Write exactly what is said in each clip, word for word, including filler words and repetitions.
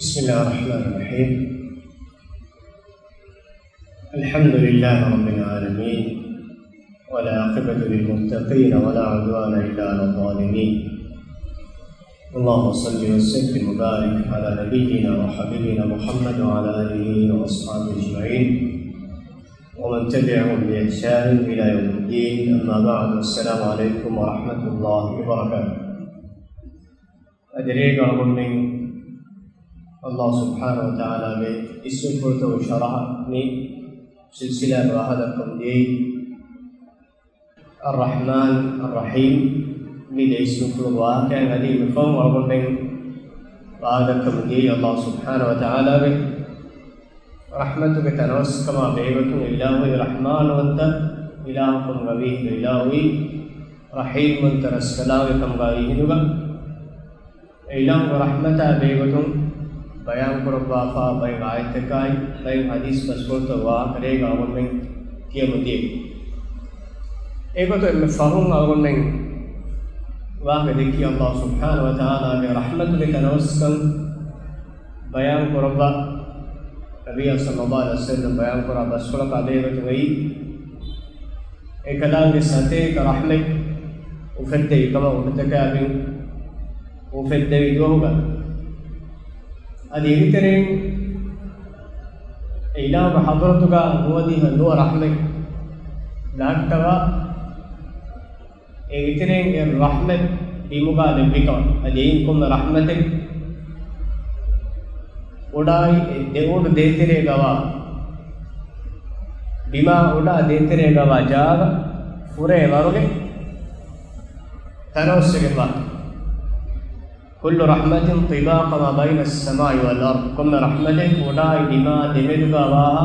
بسم الله الرحمن الرحيم. الحمد لله رب العالمين، والعاقبة للمتقين، ولا عدوان إلا على الظالمين. اللهم صل وسلم وبارك على نبينا وحبيبنا محمد وعلى آله وأصحابه أجمعين، ومن تبعهم بإحسان إلى يوم الدين. أما بعد، السلام عليكم ورحمة الله وبركاته. އަދި ރޭގަ އަޅުގަނޑުމެން ﷲ ސުބްޙާނަހޫ ވަތަޢާލާގެ އިސްމުފުޅުތަކުގެ ޝަރަޙަ މި ސިލްސިލާގަ ވާހަކަދައްކަމުން ދިޔައީ އައްރަޙްމާން އައްރަޙީމް މި ދެ އިސްމުފުޅުގެ ވާހަކައިން. އަދި މިފަހުން އަޅުގަނޑުމެން ވާހަކަދައްކަމުން ދިޔައީ ﷲ ސުބްޙާނަހޫ ވަތަޢާލާގެ ރަޙްމަތުގެ ތަނަވަސްކަމާ ބެހޭގޮތުން އެ އިލާހު ރަޙްމާންވަންތަ އިލާހު ކަމުގަ ވީ ހިނދު، އިލާހު ވީ ރަޙީމްވަންތަ ރަސްކަލާނގެ ކަމުގަ ވީ ހިނދުގަ، އެ އިލާހުގެ ރަޙްމަތާ ބެހޭގޮތުން ބަޔާންކުރައްވާފާ ބައެއް އާޔަތްތަކާއި ބައެއް ޙަދީޘް ބަސްފުޅުތައް ވާހަކަ ރޭގަ އަޅުގަނޑުމެން ކިޔަމުން ދިޔައީ. އެގޮތުން އެންމެ ފަހުން އަޅުގަނޑުމެން ވާހަކަ ދެއްކީ ﷲ ސުބްޙާނަހޫ ވަތަޢާލާގެ ރަޙްމަތުގެ ތަނަވަސްކަން ބަޔާން ކުރައްވާ، ނަބިއްޔާ ޞައްލައްލާހު ޢަލައިހި ވަސައްލަމް ބަޔާން ކުރާ ބަސްފުޅަކާ ބެހޭގޮތުގައި، އެކަލާނގެ ސަތޭކަ ރަޙްމަތް އުފެއްދެވި ކަމަށް އުޑުތަކާގެން އުފެއްދެވި ދުވަހުގަ، އަދި އޭގެތެރެއިން އެ އިލާހުގެ ޙަޟްރަތުގަ ނުވަދިހަ ނުވަ ރަޙްމަތް ލަހައްޓަވާ، އޭގެތެރެއިން އެ ރަޙްމަތް ބިމުގަ ލެއްވިކަމަށް، އަދި އެއިން ކޮންމެ ރަޙްމަތެއް އުޑާއި އެ ދެ އުޑު ދޭތެރޭގަވާ ބިމާ އުޑާ ދޭތެރޭގަވާ ޖާގަ ފުރޭ ވަރުގެ ތަނަވަސްވެގެންވާ. كل رحمة طباق ما بين السماء والأرض. ކޮންމެ ރަޙްމަތެއް އުޑާއި ބިމާ ދެމެދުގަ ވާހާ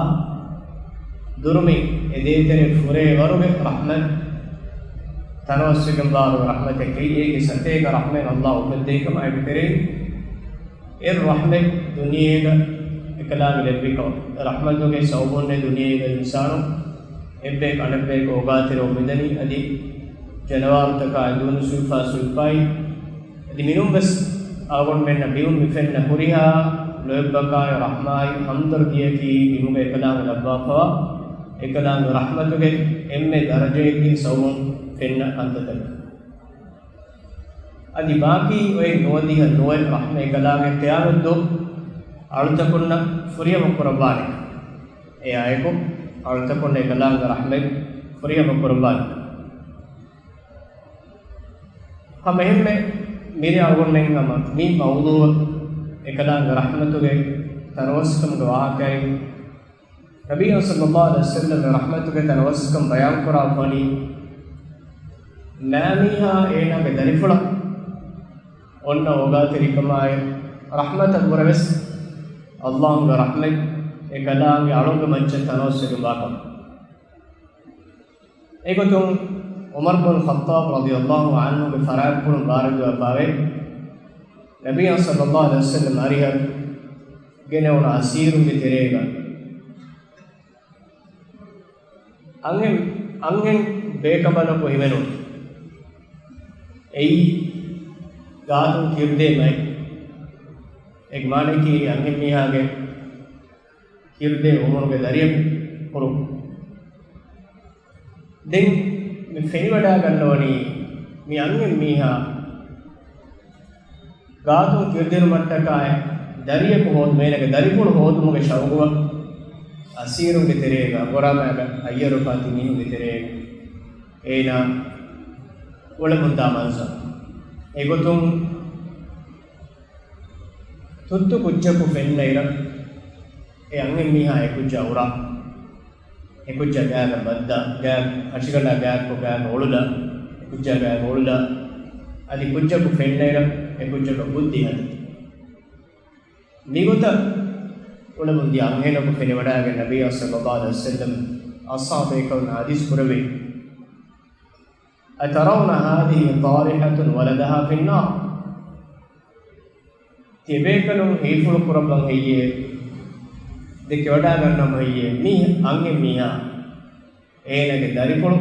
ދުރުމިން އެ ދޭތެރެ ފުރޭ ވަރުގެ ރަޙްމަތް ތަނަވަސްވެގެންވާ ރަޙްމަތެއް. އޭގެ ސަތޭކަ ރަޙްމަތް ﷲ އުފެއްދެވި ކަމަށް އޭގެ ތެރެއިން އެ ރަޙްމަތް ދުނިޔޭގަ އެކަލާނގެ ލެއްވި ކަމަށް. އެ ރަޙްމަތުގެ ސަބަބުންނޭ ދުނިޔޭގަ އިންސާނުން އެއްބަޔަކު އަނެއްބަޔަކު އޯގާތެރިވަމުން މިދަނީ. އަދި ޖަނަވާރުތަކާއި ދޫނި ސުވިފާ ސުވިފާއި އަދި މިނޫންވެސް އަޅުގަނޑުމެންނަށް ބިމުން މި ފެންނަ ހުރިހާ ލޯތްބަކާއި ރަޙްމާއި ހަމްދަރްދީއަކީ ބިމުގަ އެކަލާނގެ ލައްވާފަވާ އެކަލާނގެ ރަޙްމަތުގެ އެންމެ ދަރަޖައެއްގެ ސަބަބުން ފެންނަ ކަންތައްތަކެއް. އަދި ބާކީ އޮތް ނުވަދިހަ ނުވަ ރަޙްމަތް އެކަލާނގެ ޤިޔާމަތްދުވަހު އަޅުތަކުންނަށް ފުރިހަމަ ކުރައްވާނެ. އެއާއެކު އަޅުތަކުންނަށް އެކަލާނގެ ރަޙްމަތް ފުރިހަމަ ކުރައްވާނެ. ހަމަ އެހެންމެ މިރޭ އަޅުގަނޑުމެން ހަމަ މި މައުޟޫޢު އެކަލާނގެ ރަޙްމަތުގެ ތަނަވަސްކަމުގެ ވާހަކައިން، ނަބިއްޔާ ޞައްލައްލާހު ޢަލައިހި ވަސައްލަމް ރަޙްމަތުގެ ތަނަވަސްކަން ބަޔާންކުރާފަނީ، މާމީހާ އޭނާގެ ދަރިފުޅަށް އޮންނަ އޯގާތެރިކަމާއި ރަޙްމަތަށްވުރެވެސް ﷲގެ ރަޙްމަތް އެކަލާނގެ އަޅުންގެ މައްޗަށް ތަނަވަސްވެގެންވާކަމަށް. އެގޮތުން ޢުމަރު ބުނުލް ޚައްޠާބު ރަޟިޔައްލާހު ޢަންހުގެ ފަރާތްޕުޅުން ވާރިދުވެފާވޭ، ނަބިއްޔާ ޞައްލައްލާހު ޢަލައިހި ވަސައްލަމް އަރިހަށް ގެނެވުނު އަސީރުންގެ ތެރޭގަ އަންހެން، އަންހެން ބޭކަނބަލަކު ހިމެނުން. އެއީ ގާތުން ކިރުދޭ މައެއް. އޭގެ މާނައަކީ އަންހެން މީހާގެ ކިރުދޭ އުމުރުގެ ދަރިއަކު ކުރު. ދެން މި ފެނިވަޑައިގަންނަވަނީ މި އަންހެން މީހާ ގާތުން ކިރުދިނުމަށްޓަކާއި ދަރިއަކު ހޯދުމަށް އޭނާގެ ދަރިފުޅު ހޯދުމުގެ ޝައުގުވަ އަސީރުންގެ ތެރޭގަ ގޮރާމައިގަ ހައްޔަރުފާ ތި މީހުންގެ ތެރޭގަ އޭނާ އުޅެމުންދާ މަންޒަރު. އެގޮތުން ތުއްތު ކުއްޖަކު ފެންނައިރަށް އެ އަންހެން މީހާ އެ ކުއްޖާ އުރާ. އެ ކުއްޖާ ގާގަ ބައްދާ، ގާ ހަށިގަނޑާ ގާކޮށް ގާގަ އޮޅުލާ، އެ ކުއްޖާ ގާގަ އޮޅުލާ، އަދި ކުއްޖަކު ފެންނައިރަށް އެ ކުއްޖަކަށް ބުއްދި ހަދާ. މިގޮތަށް އުޅެމުންދިޔަ އަންހެނަކު ފެނިވަޑައިގެން ނަބިއްޔާ ޞައްލައްލާހު ޢަލައިހި ވަސައްލަމް އަޞްޙާބޭކަލުންނަށް ޙަދީޘް ކުރެއްވި، أترون هذه طارحة ولدها في النار؟ ތިބޭކަލުން ހީފުޅު ކުރައްވަން ހެއްޔޭ؟ ދެކެވަޑައިގަންނަމު ހެއްޔޭ؟ މީ އަންހެން މީހާ އޭނާގެ ދަރިފުޅު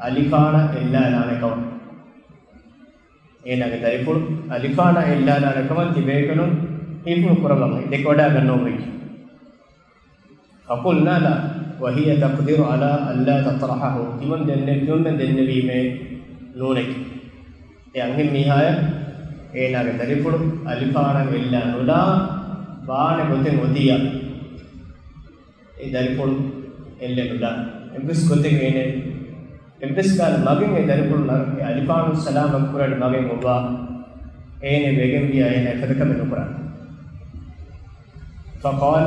އަލިފާނަށް އެއްލާލާނެ ކަމަށް. އޭނާގެ ދަރިފުޅު އަލިފާނަށް އެއްލާލާނެ ކަމަށް ތިބޭކަލުން ހިފުނު ކުރައްވަން ދެކެވަޑައިގަންނަވަން ވެއްޖެ. فقلنا لا وهي تقدر على ألا تطرحه. ތިމަން ދެންނެ-، ތިމަންމެން ދެންނެވީމޭ ނޫނެކޭ. އެ އަންހެން މީހާޔަށް އޭނާގެ ދަރިފުޅު އަލިފާނަށް އެއްލާ ނުލާ ވާނެ ގޮތެއް އޮތިއްޔާ، އެ ދަރިފުޅު އެއްލެ ނުލާ. އެއްވެސް ގޮތެއް އޭނެ، އެއްވެސް ކަހަލަ މަގެއް އެ ދަރިފުޅު ނަރ-، އެ އަލިފާނު ސަލާމަތް ކުރާނެ މަގެއް އޮއްވާ، އޭނެ ވެގެން ވިޔާ އޭނާ އެފަދަ ކަމެއް ނުކުރާ. فقال،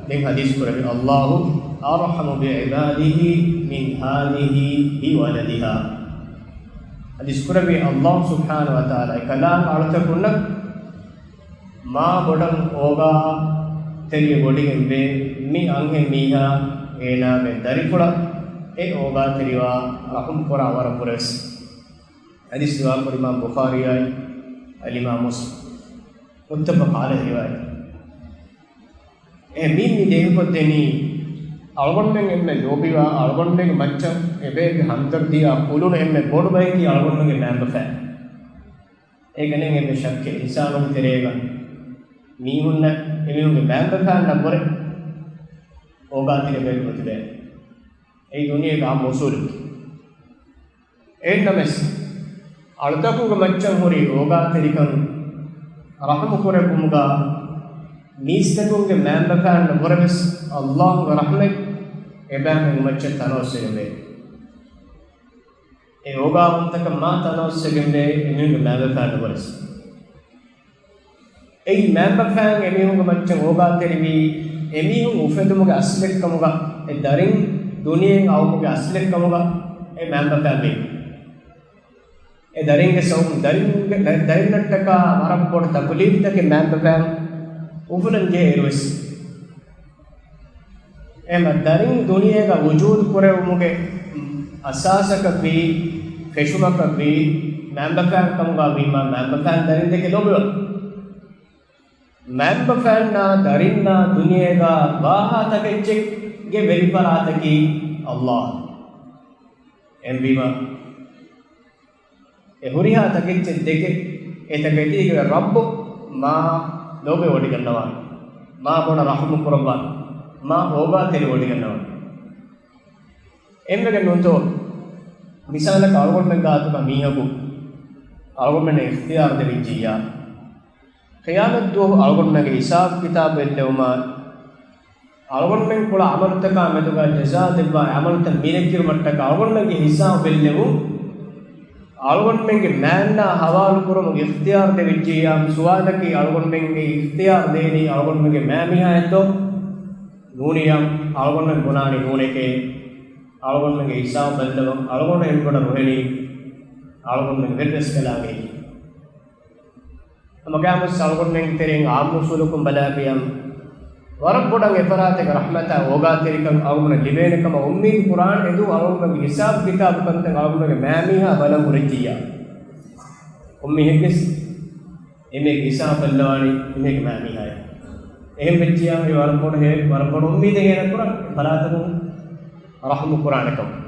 ދެން ޙަދީޘް ކުރެއްވި، الله أرحم بعباده من هذه بولدها. ޙަދީޘް ކުރެއްވި، ﷲ ސުބްޙާނަހޫ ވަތަޢާލާ އެކަލާނގެ އަޅުތަކުންނަށް މާ ބޮޑަށް އޯގާތެރިވެވޮޑިގެންވޭ މި އަންހެން މީހާ އޭނާގެ ދަރިފުޅަށް އެ އޯގާތެރިވާ ރަޙުމް ކުރާ ވަރަށް ބުރަވެސް. ޙަދީޘް ރިވާކުރި އިމާމް ބުޚާރީއާއި އަލްއިމާމް މުސްލިމް. މުއްތަފަޤު ޢަލައިހި ރިވާޔަތް. އެ މީ މި ދޭހަކޮށްދެނީ، އަޅުގަނޑުމެން އެންމެ ލޯބިވާ، އަޅުގަނޑުމެންގެ މައްޗަށް އެބައިގެ ހަމްދަރްދީއާ ކުލުނު އެންމެ ބޮޑު ބަޔަކީ އަޅުގަނޑުމެންގެ މައިންބަފައިން. އޭގަ ނެތް އެންމެ ޝައްކެއް، އިންސާނުންގެ ތެރޭގަ މީހުންނަށް އެމީހުންގެ މައިންބަފައިންނަށްވުރެ އޯގާތެރި ބަޔަކު ނުތިބޭ. އެއީ ދުނިޔޭގެ އާއްމު އުސޫލަކީ. އެހެންނަމަވެސް، އަޅުތަކުގެ މައްޗަށް ހުރި އޯގާތެރިކަން ރަޙުމު ކުރެއްވުމުގަ މީސްތަކުންގެ މައިންބަފައިންނަށްވުރެވެސް ﷲ ގެ ރަޙްމަތް އެބައިމީހުންގެ މައްޗަށް ތަނަވަސްވެގެންވޭ. އެ އޯގާވަންތަކަން މާ ތަނަވަސްވެގެންވޭ އެމީހުންގެ މައިންބަފައިންނަށްވުރެސް. އެއީ މައިންބަފައިން އެމީހުންގެ މައްޗަށް އޯގާތެރިވީ، އެމީހުން އުފެދުމުގެ އަސްލެއްކަމުގަ، އެ ދަރިން ދުނިޔެއިން އައުމުގެ އަސްލެއްކަމުގަ އެ މައިންބަފައިން ވީ. އެ ދަރިންގެ ސަބަބުން ދަރިންގެ-، ދަ-، ދަރިންނަށްޓަކާ ވަރަށް ބޮޑު ތަކުލީފްތަކެއް މައިންބަފައިން އުފުލަން ޖެހޭ އިރުވެސް. އެހެންމަ ދަރިން ދުނިޔޭގަ ވުޖޫދު ކުރެވުމުގެ އަސާސަކަށްވީ، ފެށުމަކަށްވީ، މައިންބަފައިން ކަމުގަ ވީމާ، މައިންބަފައިން ދަރިން ދެކެ ލޯބިވާ. މައިންބަފައިންނާ ދަރިންނާ ދުނިޔޭގަ ވާހާ ތަކެއްޗެއްގެ ވެރިފަރާތަކީ ﷲ. އެހެންވީމާ، އެ ހުރިހާ ތަކެއްޗެއް ދެކެ، އެތަކެތީގެ ރައްބު މާ ލޯބިވޮޑިގަންނަވާނެ، މާ ބޮޑަށް ރަޙުމު ކުރައްވާނެ، މާ އޯގާތެރިވޮޑިގަންނަވާނެ. އެހެންވެގެން ނޫންތޯ؟ މިސާލަކަށް އަޅުގަނޑުމެން ގާތުގަ މީހަކު އަޅުގަނޑުމެންނަށް އިޚްތިޔާރު ދެވިއްޖިއްޔާ، ޤިޔާމަތްދުވަހު އަޅުގަނޑުމެންގެ ހިސާބު ކިތާބު އެއްލެވުމަށް، އަޅުގަނޑުމެން ކުޅަ ޢަމަލުތަކާ މެދުގަ ޖަޒާ ދެއްވާ ޢަމަލުތައް މިނެކިރުމަށްޓަކާ އަޅުގަނޑުމެންގެ ހިސާބު އެއްލެވުން، އަޅުގަނޑުމެންގެ މައިންނާ ހަވާލު ކުރުމުގެ އިޚްތިޔާރު ދެވިއްޖިއްޔާ، ސުވާލަކީ އަޅުގަނޑުމެންގެ އިޚްތިޔާރު ދޭނީ އަޅުގަނޑުމެންގެ މައިމީހާއަށްތޯ؟ ނޫނިއްޔާ، އަޅުގަނޑުމެން ބުނާނީ ނޫނެކޭ. އަޅުގަނޑުމެންގެ ހިސާބު ބައްލަވަން އަޅުގަނޑު އެންމެ ބޮޑަށް ރުހެނީ އަޅުގަނޑުމެންގެ ވެރިރަސްކަލާނގެ. ހަމަ ގާމުސް އަޅުގަނޑުމެންގެ ތެރެއިން އާއްމު އުސޫލަކުން ބަލާފިޔަން، ވަރަށް ބޮޑަށް އެފަރާތެއްގެ ރަޙްމަތާ އޯގާތެރިކަން އަޅުގަނޑަށް ލިބޭނެ ކަމަށް އުއްމީދު ކުރާނެ އެދު އަޅުގަނޑުމެންގެ ހިސާބު ކިތާބު ކަންތައް އަޅުގަނޑުމެންގެ މައިމީހާ ބަލަން ހުރެއްޖިއްޔާ. އުއްމީހެއްގެސް އެމީހެއްގެ ހިސާބު ބައްލަވާނީ އެމީހެއްގެ މައިމީހާޔަށް. އެހެން ވެއްޖިއްޔާ އެ ވަރަށް ބޮޑު ހޭ-، ވަރަށް ބޮޑު އުއްމީދެއް އޭނަ ކުރާނެ އެ ފަރާތަކުން ރަޙުމު ކުރާނެ ކަމަށް.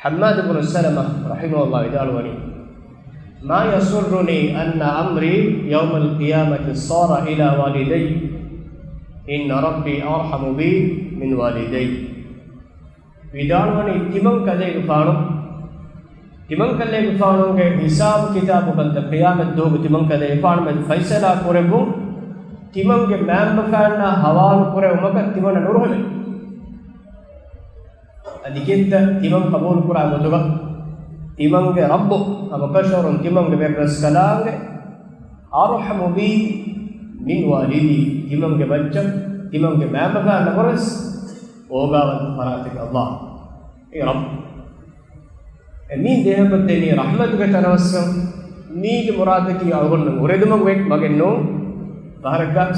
ޙައްމާދު ބުނު ސަލަމަ ރަޙިމަހުﷲ ވިދާޅުވަނީ، ما يسرني أن أمري يوم القيامة صار إلى والدي، إن ربي أرحم بي من والدي. ވިދާޅުވަނީ، ތިމަން ކަލޭގެފާނު، ތިމަން ކަލޭގެފާނުގެ ހިސާބު ކިތާބު ކަންތައް ޤިޔާމަތް ދުވަހު ތިމަން ކަލޭގެފާނު މެދު ފައިސަލާ ކުރެއްވުން، ތިމަންގެ މައިންބަފައިންނާ ހަވާލު ކުރެވުމަކަށް ތިމަންނަށް ނުރުހެލޭ. އަދި ކިއެއްތަ ތިމަން ޤަބޫލު ކުރާ ގޮތުގަ ތިމަންގެ ރައްބު ހަމަކަށަވަރުން ތިމަންގެ ވެރިރަސްކަލާނގެ أرحم بي من والدي، ތިމަންގެ މައްޗަށް ތިމަންގެ މައިންބަފައިންނަށް ވުރެސް އޯގާވަންތަ ފަރާތެއް ﷲ. އެ ރައްބު. އެ މީ ދޭހަކޮށްދެނީ ރަޙްމަތުގެ ތަނަވަސްކަން. މީގެ މުރާދަކީ އަޅުގަނޑުމެން އުރެދުމަށް ވެ މަގެއް ނޫން. ފަހަރަކަށް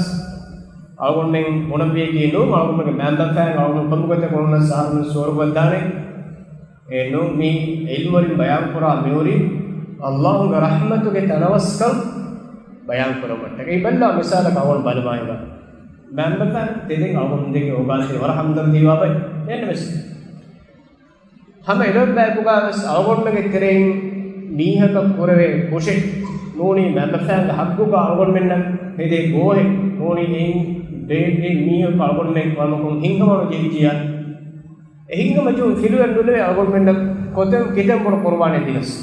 އަޅުގަނޑުމެން ބުނަންވީކީ ނޫން، އަޅުގަނޑުމެންގެ މައިންބަފައިން އަޅުގަނޑު ކޮންމެ ގޮތެއް އޮންނަސް އަހަރުމެން ސުވަރުގެ ދާނެ. އެ ނޫން، މީ ޢިލްމުވެރިން ބަޔާންކުރާ މިހުރީ ﷲ ގެ ރަޙްމަތުގެ ތަނަވަސްކަން ބަޔާންކުރުމަށްޓަކައި. ބައްލާ މިސާލަކަށް އަޅުގަނޑު ބަލަމާއިގަ މައިންބަފައިން ތެދެއް އަޅުގަނޑުމެން ދެކެ އޯގާތެރި ވަރަށް ހަމްދަރްދީވާ ބައެއް ނެންނެވެސް. ހަމަ އެލޮއެއް ބަޔަކުގަ ވެސް އަޅުގަނޑުމެންގެ ތެރެއިން މީހަކަށް ކުރެވޭ ކުށެއް، ނޫނީ މައިންބަފައިންގެ ހައްގުގަ އަޅުގަނޑުމެންނަށް ހެދޭ ގޯހެއް ނޫނީ އެއިން ބޭއްވި މީހަކު އަޅުގަނޑުމެން ވަމަކުން ހިތްހަމަނުޖެހިއްޖިއްޔާ، އެ ހިތްހަމަޖެހުން ފިލުވެ ނުލެވޭ އަޅުގަނޑުމެންނަށް ކޮތަން ކިތަން ބޮޑު ޤުރުބާނެއް ދިނަސް.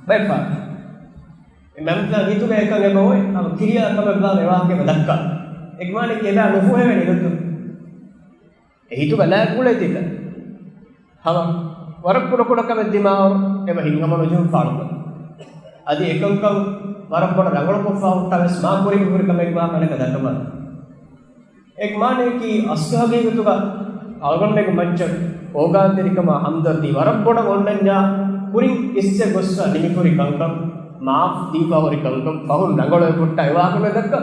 ބައެއްފަހަރު އެ މައިންބަފައިން ހިތުގަ އެކަން އެބަ އޮތް، އަދި ކިރިޔާ ކަމެއް ވާން އެ ވާހަކަ އެބަ ދައްކާ. އެ މާނަ އެބަ ނުފުހެވެނީ ރުއްދު. އެ ހިތުގަ ލާގުޅޭ ތިތަ. ހަމަ ވަރަށް ކުޑަކުޑަ ކަމެއް ދިމާވަރު އެބަ ހިތްހަމަނުޖެހުން ފާޅުކޮށް. އަދި އެކަންކަން ވަރަށް ބޮޑަށް ރަނގަޅުކޮށްފާ ހުއްޓާވެސް މާ ކުރިން ހުރި ކަމެއް ވާ ކަންނެކަ ދައްކަމާ. އެ މާނަޔަކީ އަސްލު ހަގީގަތުގަ އަޅުގަނޑުމެންގެ މައްޗަށް އޯގާންތެރިކަމާ ހަމްދަރްދީ ވަރަށް ބޮޑަށް އޮންނަންޏާ ކުރިން އިސްވެ ގޮއްސަ ނިމިފުރި ކަންކަން، މާފް ދީފާ ހުރި ކަންކަން، ފަހުން ރަނގަޅުވެ ހުއްޓާ އެ ވާހަކަ ދައްކާ.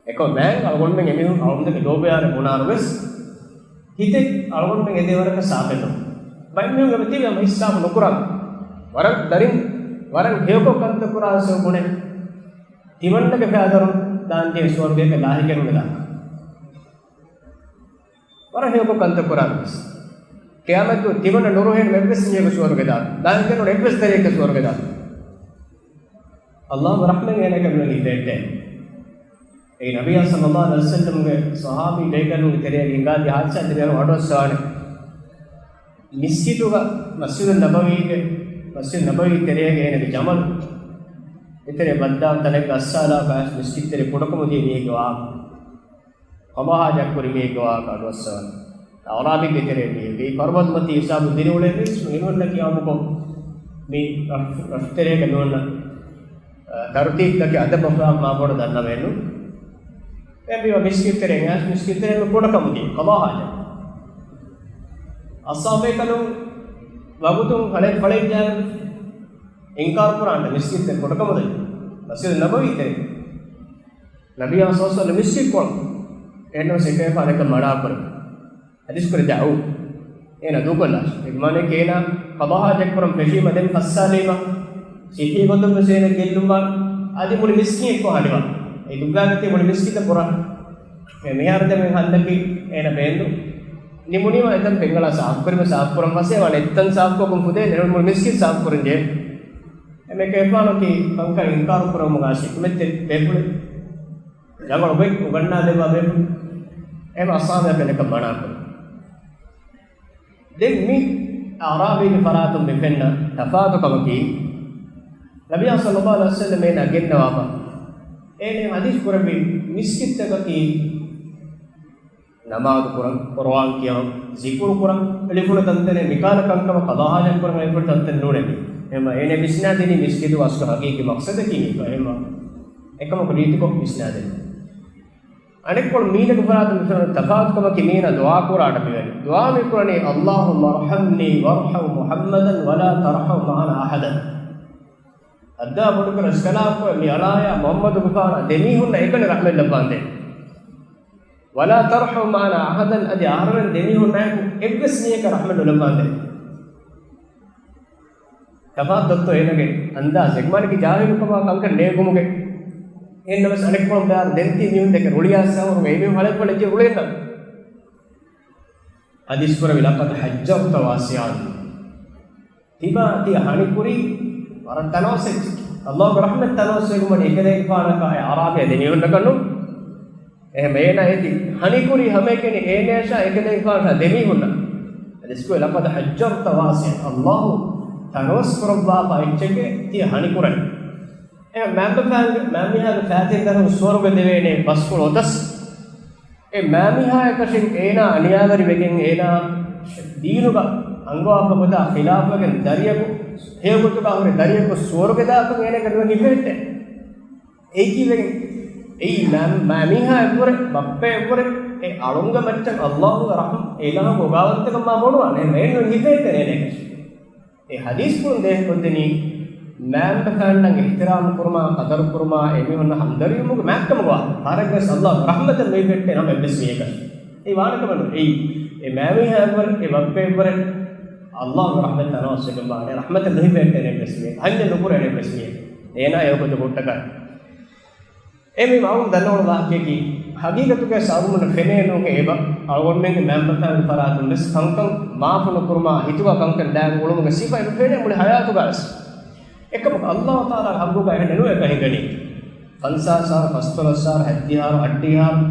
އެކަމަކު މާތް އަޅުގަނޑުމެން އެމީހުން އަޅުގަނޑުމެންގެ ލޯބިވާނެ ބުނާރުވެސް، ހިތެއް އަޅުގަނޑުމެން އެދޭ ވަރަކަށް ސާފެއް ނޫން. ބައެއް މީހުން އެބަ ތިބި ހަމަ ހިސާބު ނުކުރާ. ވަރަށް ދަރިން، ވަރަށް ހެޔޮކޮށް ކަންތައް ކުރާ ސަބަބުން ބުނޭ. ތިމަންނަގެ ފައިދަރުން ދާންޖެހޭ ސުވަރުގޭގެ ލާހިކެއް ނުދާ. ވަރަށް ހެޔޮކޮށް ކަންތައް ކުރާނަމަސް. ޤިޔާމަތު ތިމަންނަ ނުރުހޭނު އެއްވެސް މީހަކު ސުވަރުގެ ދާ. ލާހިކެއް ނޫން އެއްވެސް ދަރިއެއްގެ ސުވަރުގެ ދާ. އައްލާހު ރަޙްމަތް އޭނަގެ މިވަނީ ބޭއްޓޭ. އެއީ ނަބިއްޔާ ޞައްލައްލާހު ޢަލައިހި ވަސައްލަމްގެ ޞަޙާބީ ބޭކަލުންގެ ތެރެއަށް ހިނގާދިޔަ ޙާދިސާ ތިބޭނު އަޑުއައްސަވާނެ. މިސްކިތުގަ މަސްޖިދު ނަބަވީގެ، މަސްޖިދު ނަބަވީ ތެރޭގަ އޭނަގެ ޖަމަލު އެތެރެ ބައްދާ ތަނެއްގަ އައްސާލާފަ އައިސް މިސްކިތް ތެރެ ކުޑަކަމުދިޔަ މީހެއްގެ ވާހަކަ. ޤަޟާ ޙާޖަތް ކުރި މީހެއްގެ ވާހަކަ އަޑުއައްސަވާނެ. އަޢުރާބީގެ ތެރޭ މީހެއްގެ، އެއީ ފަރުބަދަމަތީ ހިސާބު ދިރިއުޅޭ މީސް އެނޫންނަކީ އާއްމުކޮށް މި ރަށް، ރަށުތެރޭގަ ނޫންނަ، އަ، ތަރުތީބުތަކެއް އަދަބު އަޚްލާޤު މާ ބޮޑަށް ދަންނަވައެއްނު. އެ މީހާ މިސްކިތް ތެރޭ އައިސް މިސްކިތް ތެރޭ ކުޑަކަމުދިޔަ ޤަޟާ ޙާޖަތް. އައްސާލާފަ ބޭކަލުން ވަގުތުން ހަޅޭއް ފަޅެއް ޖައި އިންކާރު ކުރާނެ މިސްކިތް ތެރޭ ކުޑަކަމުދިޔަ މަސްޖިދު ނަބަވީ ތެރޭ. ނަބިއްޔާ ޞައްލައްލާހު ޢަލައިހި ވަސައްލަމް މިސްކިތް ކޮޅު. އެހެންނަމަވެސް އެކަލޭގެފާނު އެކަން މަނާ ކުރޭ. ޙަދީޘް ކުރި ދަޢު. އޭނަ ދޫކޮށްލާށި. އޭގެ މާނައަކީ އޭނަ ޤަޟާ ޙާޖަތް ކުރަން ފެށީމަ ދެން ފައްސާލީމަ، ސިއްޙީ ގޮތުން ވެސް އޭނަ ގެއްލުންވާނެ. އަދި މުޅި މިސްކިތް އެއްކޮށް ހަނިވާ. އެ ދުއްވާގަތީ މުޅި މިސްކިތަށް ބުރާ. މި މިހާރު ދެމެ ހަނދަކީ އޭނަ ބޭންދު. ނިމުނީމަ އެތަން ފެންގަޅާ ސާފުކުރީމަ ސާފުކުރަން ފަސޭ ވާނެ. އެތަން ސާފުކޮށް ފުދޭ ނެރުން މުޅި މިސްކިތް ސާފުކުރަން ޖެހޭ. އެމެކޭފާނު ކީ ކަންކަން އިންކާރު ކުރަމުގާ ޝިކުމެއްތެ ބޭފުޅެއް. ރަނގަޅު ގޮތް އުގަންނާދެއްވާ ބޭފުޅެއް. އެހެން އައްސާލާފަ ބޭކަލަކަށް މަނާ ކުރޭ. ދެން މި އަޢުރާބީގެ ފަރާތުން މި ފެންނަ ތަފާތު ކަމަކީ، ނަބިއްޔާ ޞައްލައްލާހު ޢަލައިހި ވަސައްލަމް އޭނާ ގެންނަވާފަ، އޭނަ ޙަދީޘް ކުރެއްވި މިސްކިތްތަކަކީ ނަމާދު ކުރަން، ޤުރުއާން ކިޔަން، ޒިކުރު ކުރަން އެޅިފުޅު ތަންތަނެއް، މިކާލަ ކަންކަމަށް ޤަޟާ ޙާޖަތް ކުރަން އެޅިފުޅު ތަންތަން ނޫނޭ. އެހެންވީމަ އޭނަ ވިސްނާދިނީ މިސްކިތު އަސްލު ހަގީގީ މަޤްޞަދަކީ މީ. އެހެންވީމަ އެކަމަކު ރީތިކޮށް ވިސްނާދެން. އަނެއްކޮޅު މީނަގެ ފަރާތުން މިފެނުނު ތަފާތުކަމަކީ މީނަ ދުޢާ ކުރާ އަޑަށް މިވަނީ. ދުޢާ މި ކުރަނީ، اللهم ارحمني وارحم محمدا ولا ترحم معنا أحدا. އައްދާ ބޮޑުކުރަ އިސްކަލާފަ މި އަޅާޔާ މުޙައްމަދުގެފާނާ ދެމީހުންނަށް އެކަނި ރަޙްމަތް ލައްވާނދޭ. ولا ترحم معنا أحدا، އަދި އަހަރެމެން ދެމީހުންނާއެކު އެއްވެސް މީހަކަށް ރަޙްމަތް ނުލައްވާނދޭ. ތަފާތު ދޮއްތޯ އޭނަގެ އަންދާޒު؟ އެގެމާނަކީ ޖާހިލުކަމާ ކަންކަން ނޭނގުމުގެ. އެހެންނަމަވެސް އަނެއްކޮޅުން ބޭރު ދެންތީ މީހުން ދެކެ ރުޅިއައިސް އަހަރުގެ އެމީހުން ހަޅޭއް ފަޅެއް ޖެހި ރުޅިއެއްނަ. ޙަދީޘް ކުރެއްވި، لقد هجرت واسعا. ތިބާ ތިޔަ ހަނިކުރީ ވަރަށް ތަނަވަސް އެއްޗެއް. އައްލާހުގެ ރަޙްމަތް ތަނަވަސްވެގެންވަނީ އެކަލޭގެފާނަކާ އެ އަޢުރާބީ ދެމީހުންނަކަށް ނޫން. އެހެން އޭނާ އޭތި ހަނިކުރީ ހަމައެކަނި އޭނަޔަށާ އެކަލޭގެފާނަށާ ދެމީހުންނަށް. ޙަދީޘް ކުރެއްވި، لقد هجرت واسعا. އައްލާހު ތަނަވަސް ކުރައްވާފަ އެއްޗެކޭ ތިޔަ ހަނިކުރަނީ. އެ މައިންބަފައިންގެ، މައިންބަފައިންގެ ފައިތިން ދަރުން ސުވަރުގެ ދެވޭނެ ބަސްފުޅު އޮތަސް، އެ މައިންބަފައިން އޭނާ އަނިޔާވެރިވެގެން އޭނާ ދީނުގަ އަންގަވާފަ ގޮތާ ޚިލާފުވެގެން ދަރިޔަކު، ހެޔޮ ގޮތުގަ ހުރި ދަރިޔަކު ސުވަރުގެ ދާކަން އޭނަގެ ނުވެ ހިފެހެއްޓޭ. އެއީކީ ވެގެން، އެއީ މަ-، މަ-، މީހާ އެއްވުރެ، ބައްޕަ އެއްވުރެ، އެ އަޅުންގެ މައްޗަށް އައްލާހުގެ ރަޙްމަ، އިލާހުގެ އޮގާވަންތަކަން މާ ބޮޑުވާނެ. އެހެން ނުވެ ހިފެހެއްޓޭ އޭނަގެ. އެ ޙަދީޘްފުޅުން ދޭހަކޮށްދެނީ، މައިންބަފައިންނަށް އިޙްތިރާމް ކުރުމާ، ޤަދަރު ކުރުމާ، އެމީހުންނަށް ހަމްދަރްދީވުމުގެ މާތްކަމުގަ ވާހަކަ. ފަހަރެއްވެސް އައްލާހު ރަޙްމަތެއް ނުހިފެހެއްޓޭ ހަމަ އެއްވެސް މީހަކަށް. އެއީ ވާނެ ކަމެއް ނޫން. އެއީ، އެ މައިންބަފައިން އެއްވުރެ، އެ ބައްޕަ އެއްވުރެ، އައްލާހުގެ ރަޙްމަތް ތަނަވަސްވެގެން ވާނެ، ރަޙްމަތެއް ނުހިފެހެއްޓޭ އެއްވެސް މީހަކަށް. ހަންޏެއް ނުކުރޭ އެއްވެސް މީހަކަށް. އޭނާ އެ ވަގުތު ހުއްޓަކަށް. އެ މި މައުން ދަންނަވަން ވާހަކައަކީ، ހަގީގަތުގައި އަޅުގަނޑުމެންނަށް ފެނޭ ނޫން އެބަ، އަޅުގަނޑުމެންގެ މައިންބަފައިންގެ ފަރާތުން ވެސް ކަންކަން މާފު ނުކުރުމާ، ހިތުގަ ކަންކަން ދާން އުޅުމުގެ ސިފަ އެބަ ފެނޭ މުޅި ހަޔާތުގަވެސް. އެކަމަކު ﷲ ތަޢާލާގެ ޙައްޤުގަ އެހެން ނުވެ ކަހިގަނީ. ފަންސާސް އަހަރު، ފަސްދޮޅަސް އަހަރު، ހަތްދިހަ އަހަރު، އަށްޑިހަ އަހަރު،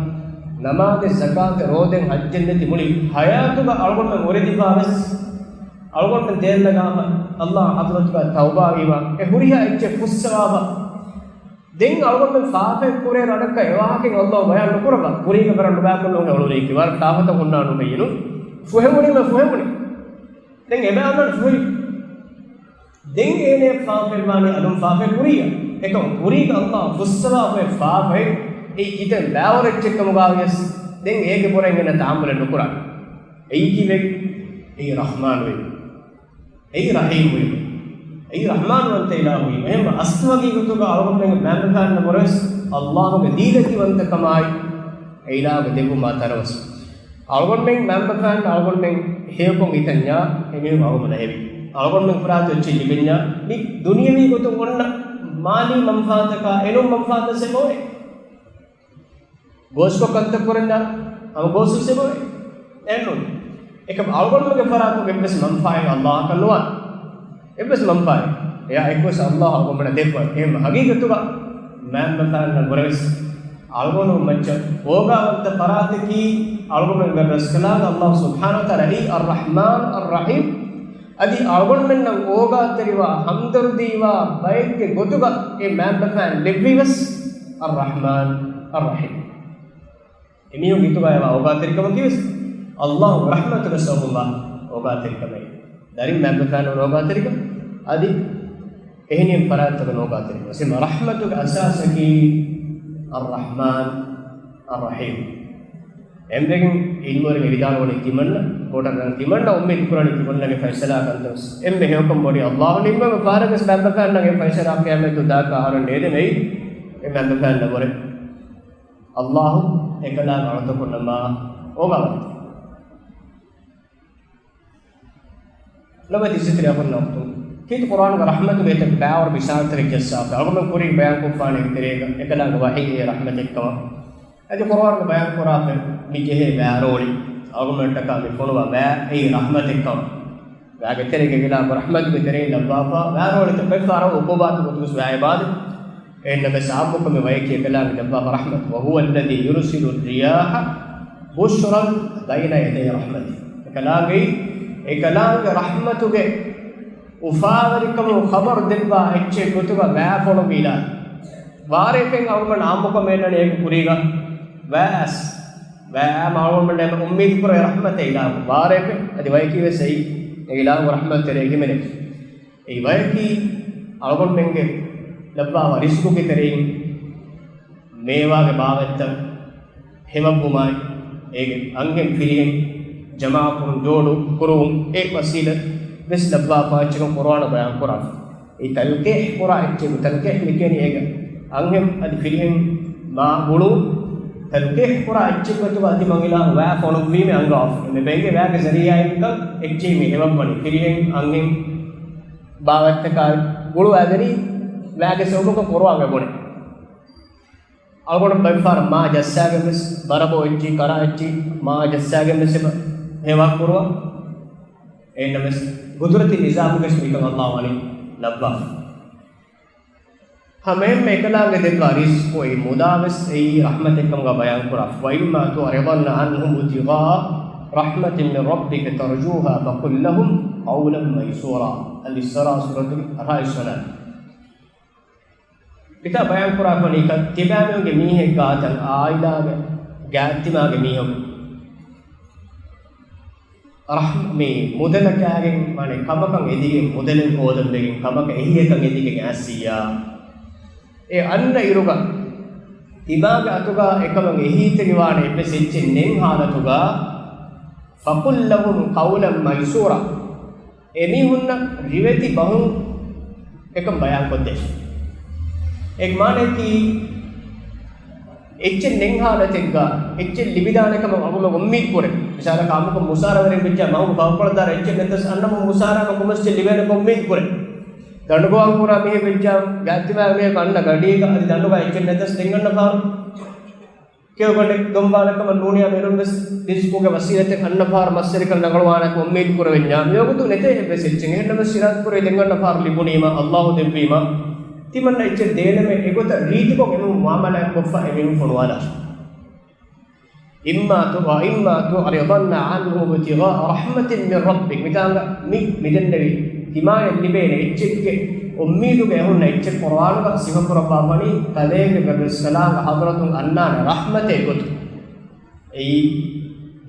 ނަމާދެއް، ޒަކާތެއް، ރޯދައެއް، ޙައްޖެއް ނެތި މުޅި ޙަޔާތުގަ އަޅުގަނޑުމެން އުރެދިފާވެސް، އަޅުގަނޑުމެން ދެލޮލަށް ގާފަ، ﷲ ޙަޟްރަތުގަ ތައުބާވީމަ، އެ ހުރިހާ އެއްޗެއް ފުއްސަވާފަ، ދެން އަޅުގަނޑުމެން ފާފައެއް ކުރޭ ރަނގަކަށް އެވާހަކައެއް ﷲ ބަޔާން ނުކުރައްވާ. ކުރީގަ ވަރަށް ނުބައިކޮށްލުން އެ އޮޅުނީކީ. ވަރަށް ފާފަތައް ހުންނާނު ބެއްޔެނު. ފުހެވުނީމަ ފުހެވުނީ. ދެން އެބަ އަންނަން ފުހެވި. ދެން އޭނެ ފާފައެއް ވާނީ އަލުން ފާފައެއް ކުރިއްޔާ. އެކަމަކު ކުރީގަ ﷲ ފުއްސަވާފައި ފާފައެއް އެއީ ކިތަން ބާވަރު އެއްޗެއް ކަމުގައިވިޔަސް ދެން އޭގެ ބުރައިން އޭނަ ތަޙައްމަލެއް ނުކުރާނެ. އެއީ ކީއްވެ؟ އެއީ ރަޙްމާން ވީމަ. އެއީ ރަޙީމް ވީމަ. އެއީ ރަޙްމާންވަންތަ އިލާހު ވީމަ. އެހެންވެ އަސްލު ހަގީގަތުގަ އަޅުގަނޑުމެންގެ މައިންބަފައިންނަށް ވުރެސް ﷲ ގެ ދީލަތިވަންތަކަމާއި އެ އިލާހުގެ ދެއްވުމާ ތަނަވަސް. އަޅުގަނޑުމެން މައިންބަފައިން އަޅުގަނޑުމެން ހެޔޮކޮށް ހިތަންޏާ އެމީހުން އަޅުގަނޑަށް ހެވި. އަޅުގަނޑުމެން ފުރާތު އެއްޗެއް ލިބެންޏާ މި ދުނިޔަވީ ގޮތުން އޮންނަ މާލީ މަންފާތަކާ އެނޫން މަންފާތައް ސެބޯއެ. ގޯސްކޮށް ކަންތައް ކުރަންޏާ ހަމަ ގޯސް ސެބޯއެ. އެނޫން. އެކަމް އަޅުގަނޑުމެންގެ ފަރާތުން އެއްވެސް މަންފާއެއް ﷲ އަކަށް ނުވާނެ. އެއްވެސް މަންފާއެއް. އެއާ އެއްވެސް ﷲ އަޅުގަނޑުމެންނަށް ދެއްވާ. އެހެން ހަގީގަތުގަ މައިންބަފައިންނަށް ވުރެސް އަޅުގަނޑު މައްޗަށް އޯގާވަންތަ ފަރާތަކީ އަޅުގަނޑުމެންގެ ރަސްކަލާނގެ ﷲ ސުބްޙާނަހޫ ވަތަޢާލާ އެއީ އައްރަޙްމާން އައްރަޙީމް. އަދި އަޅުގަނޑުމެންނަށް އޯގާތެރިވާ، ހަމްދަރުދީވާ ބައެއްގެ ގޮތުގަ އެ މައިންބަފައިން ލެއްވީވެސް އައްރަޙްމާން އައްރަޙީމް. އެމީހުން ހިތުގައިވާ އޯގާތެރިކަމަކީވެސް ﷲ ގެ ރަޙްމަތުގެ ސަބަބުންވާ އޯގާތެރިކަމެއް. ދަރިން މައިންބަފައިންނަށް އޯގާތެރިކަން އަދި އެހެނިހެން ފަރާތްތަކަށް އޯގާތެރިކަން. އެހެން ރަޙްމަތުގެ އަސާސަކީ އައްރަޙްމާން އައްރަޙީމް. އެންމެގެން އިލްމުވެރިން ވިދާޅުވަނީ ތިމަންނަ، ބޮޑަށް ތިމަންނަ އުއްމީދު ކުރަނީ ތިމަންނަގެ ފައިސަލާ ކަންތައް ވެސް. އެންމެ ހެޔޮކަން ބޮޑީ ﷲ ނިންމަމެ ފާރަގަސް މައިންބަފައިންނަށް އެ ފައިސަލާ ޤިޔާމަތް ދުވަހަކަށް އަހަރުން ނޭދެމެއި އެ މައިންބަފައިންނަށް ވުރެ. ﷲ އެކަލާނގެ އަޅުތަކުންނަށް މާ އޯގާވަންތަ. ލޮބުވެތި އިއްޒަތްތެރި އަޚުންނާ އުޚްތުން، ކީރިތި ޤުރްއާނުގެ ރަޙްމަތުގެ އެތައް ބައިވަރު މިސާލުތަކެއް ޖައްސާފަ. އަޅުގަނޑުމެން ކުރީގަ ބަޔާންކޮށްފާނެ ތެރޭގަ އެކަލާނގެ ވަޙީ އެ ރަޙްމަތެއްކަމަށް. އަދި ޤުރްއާނުގަ ބަޔާންކުރާފަ މި ޖެހޭ ވައިރޯޅި އަޅުގަނޑުމެންޓަކާ މި ފޮނުވާ ވައި އެއީ ރަޙްމަތެއްކަމަށް. ވައިގެ ތެރޭގަ އެކަލާނގެ ރަޙްމަތުގެ ތެރެއިން ލައްވާފަ ވައިރޯޅިތައް ބައެއްފަހަރަށް ޢުޤޫބާތު ގޮތުގަސް ވައި އެބާދެ. އެހެންނަމަވެސް ޢާއްމުކޮށް މި ވައިކީ އެކަލާނގެ ލައްވާފަ ރަޙްމަތު. وهو الذي يرسل الرياح بشرا بين يدي رحمته. އެކަލާނގެ، އެކަލާނގެ ރަޙްމަތުގެ އުފާވެރިކަމުން ޚަބަރު ދެއްވާ އެއްޗެއް ގޮތުގަ ވައި ފޮނުއްވި އިލާހު. ވާރޭފައިން އަޅުގަނޑު ޢާއްމުކޮށް މޭންނަނީ އޭގެ ކުރީގަ ވައި އަސް. ވައި އާ އަޅުގަނޑުމެން އުއްމީދު ކުރޭ ރަޙްމަތެއް އިލާހު. ވާރޭފައިން އަދި ވައިކީވެސް އެއީ އެ އިލާހު ރަޙްމަތު ތެރޭ ހިމެނޭ. އެއީ ވަޔަކީ އަޅުގަނޑުމެންގެ ލައްވާފަ ރިޒްޤުގެ ތެރެއިން މޭވާގެ ބާވަތްތައް ހެމައްވުމާއި، އޭގެ އަންހެން ފިރިހެން ޖަމާކުރުން، ޖޯޑު ކުރުވުން، އެ ވަސީލަތް ވެސް ލައްވާފަ އެއްޗަކަށް ޤުރްއާނު ބަޔާން ކުރާފަ. އެ ތަލްޤީޙް ކުރާ އެއްޗެއް، ތަލްޤީޙް މި ކިޔަނީ އޭގެ އަންހެން އަދި ފިރިހެން މާ ގުޅުވުން. ތަލްޤީޙް ކުރާ އެއްޗެއް ގޮތުގަ އަތި މަން އިލާހު ވައި ފޮނުއްވީމޭ އަންގަވާފަ. މި ބެންގެ ވައިގެ ޒަރީޢާއިންކަން އެއްޗެހި މި ހެމައްވަނީ. ފިރިހެން އަންހެން ބާވަތްތަކާ ގުޅުވާދެނީ ވައިގެ ސަބަބުން ކުރުވާ މެބުނެ. އަޅުގަނޑު ބައެއްފަހަރަށް މާ ޖައްސާގެން ވެސް، ބަރަބޯ އެއްޗި، ކަރާ އެއްޗި، މާ ޖައްސާގެން ވެސް އެބަ ހެވާ ކުރުވާ. އެހެންނަމަވެސް، ގުދުރަތީ ނިޒާމުގެ ވެސް މިކަން ﷲ ވަނީ ލައްވާފަ. ހަމައެހެންމެ އެކަލާނގެ ދެއްވާ ރިޒްޤު އެއީ މުދާވެސް އެއީ ރަޙްމަތެއްކަމުގަ ބަޔާންކުރާ. وإما تعرضن عنهم ابتغاء رحمة من ربك ترجوها فقل لهم قولا ميسورا. އަލްއިސްރާ ސޫރަތުގެ އަށާރަ ވަނަ. މިތާ ބަޔާންކުރާ ކަން ތިބާމެންގެ މީހެއްގާތަން އާއިލާގެ ގާތްތިމާގެ މީހަކު ރަޙް-، މި މުދަލަކާގެން ވާނެ ކަމަކަށް އެދިގެން މުދަލެއް ހޯދަން ވެގެން ކަމަކަށް އެހީއަކަށް އެދިގެން އައިސްއިއްޔާ. އެ އަންނަ އިރުގަ ތިބާގެ އަތުގަ އެކަމަށް އެހީތެރިވާނެ އެއްވެސް އެއްޗެއް ނެތް ހާލަތުގަ، فقل لهم قولا ميسورا. އެމީހުންނަށް ރިވެތި ބަހުން އެކަން ބަޔާންކޮށްދޭށޭ. އޭގެ މާނައަކީ، އެއްޗެއް ނެތް ހާލަތެއްގަ އެއްޗެއް ލިބިދާނެ ކަމަށް އަޅުގަނޑު އުއްމީދު ކުރޭ. މިސާލަކަށް އާއްމުކޮށް މުސާރަވެރިން ވެއްޖާ މަހުގެ ފަހުކޮޅަށް ދާއިރު އެއްޗެއް ނެތަސް އަންނަމުން މުސާރައަކަށް ކޮންމެސް އެއްޗެއް ލިބޭނެ ކަމަށް އުއްމީދު ކުރޭ. ދަނޑުގޮވާ ކުރާ މީހެއް ވެއްޖާ ގާތްތިމާގެ މީހަކު އަންނަ ގަޑީގަ އަދި ދަނޑުގަ އެއްޗެއް ނެތަސް ދެން އަންނަ ފަހަރު. އެއޮގަނޑެ ދޮންބާނެ ކަމަށް ނޫނިއްޔާ މެނުން ވެސް ރިޒްޤުގެ ވަސީލަތެއް އަންނަ ފަހަރަށް މަސްވެރިކަން ރަނގަޅުވާނެކަމަށް އުއްމީދު ކުރެވެންޏާ، މިވަގުތު ނެތޭ އެއްވެސް އެއްޗެއް. އެހެންނަމަވެސް ސިރާތު ކުރެވި ދެން އަންނަ ފަހަރު ލިބުނީމަ، އައްލާހު ދެއްވީމަ، ތިމަންނަ އެއްޗެއް ދޭނަމޭ އެގޮތަށް ރީތިކޮށް އެމީހުން މުއާމަލާތް ކޮށްފަ އެމީހުން ފޮނުވާލާށި. إما ت-، وإما تعرضن عنهم ابتغاء رحمة من ربك، މިތާނގަ މި މިދެންނެވި ތިމާޔަށް ލިބޭނެ އެއްޗެއްގެ އުއްމީދުގަ އެހުންނަ އެއްޗެއް ޤުރުއާނުގަ ސިފަކުރައްވާފަނީ، ތަދޭގެ ބައްރަސްކަލާނގެ ޙަޟްރަތުން އަންނާނެ ރަޙްމަތެއް ގޮތުން. އެއީ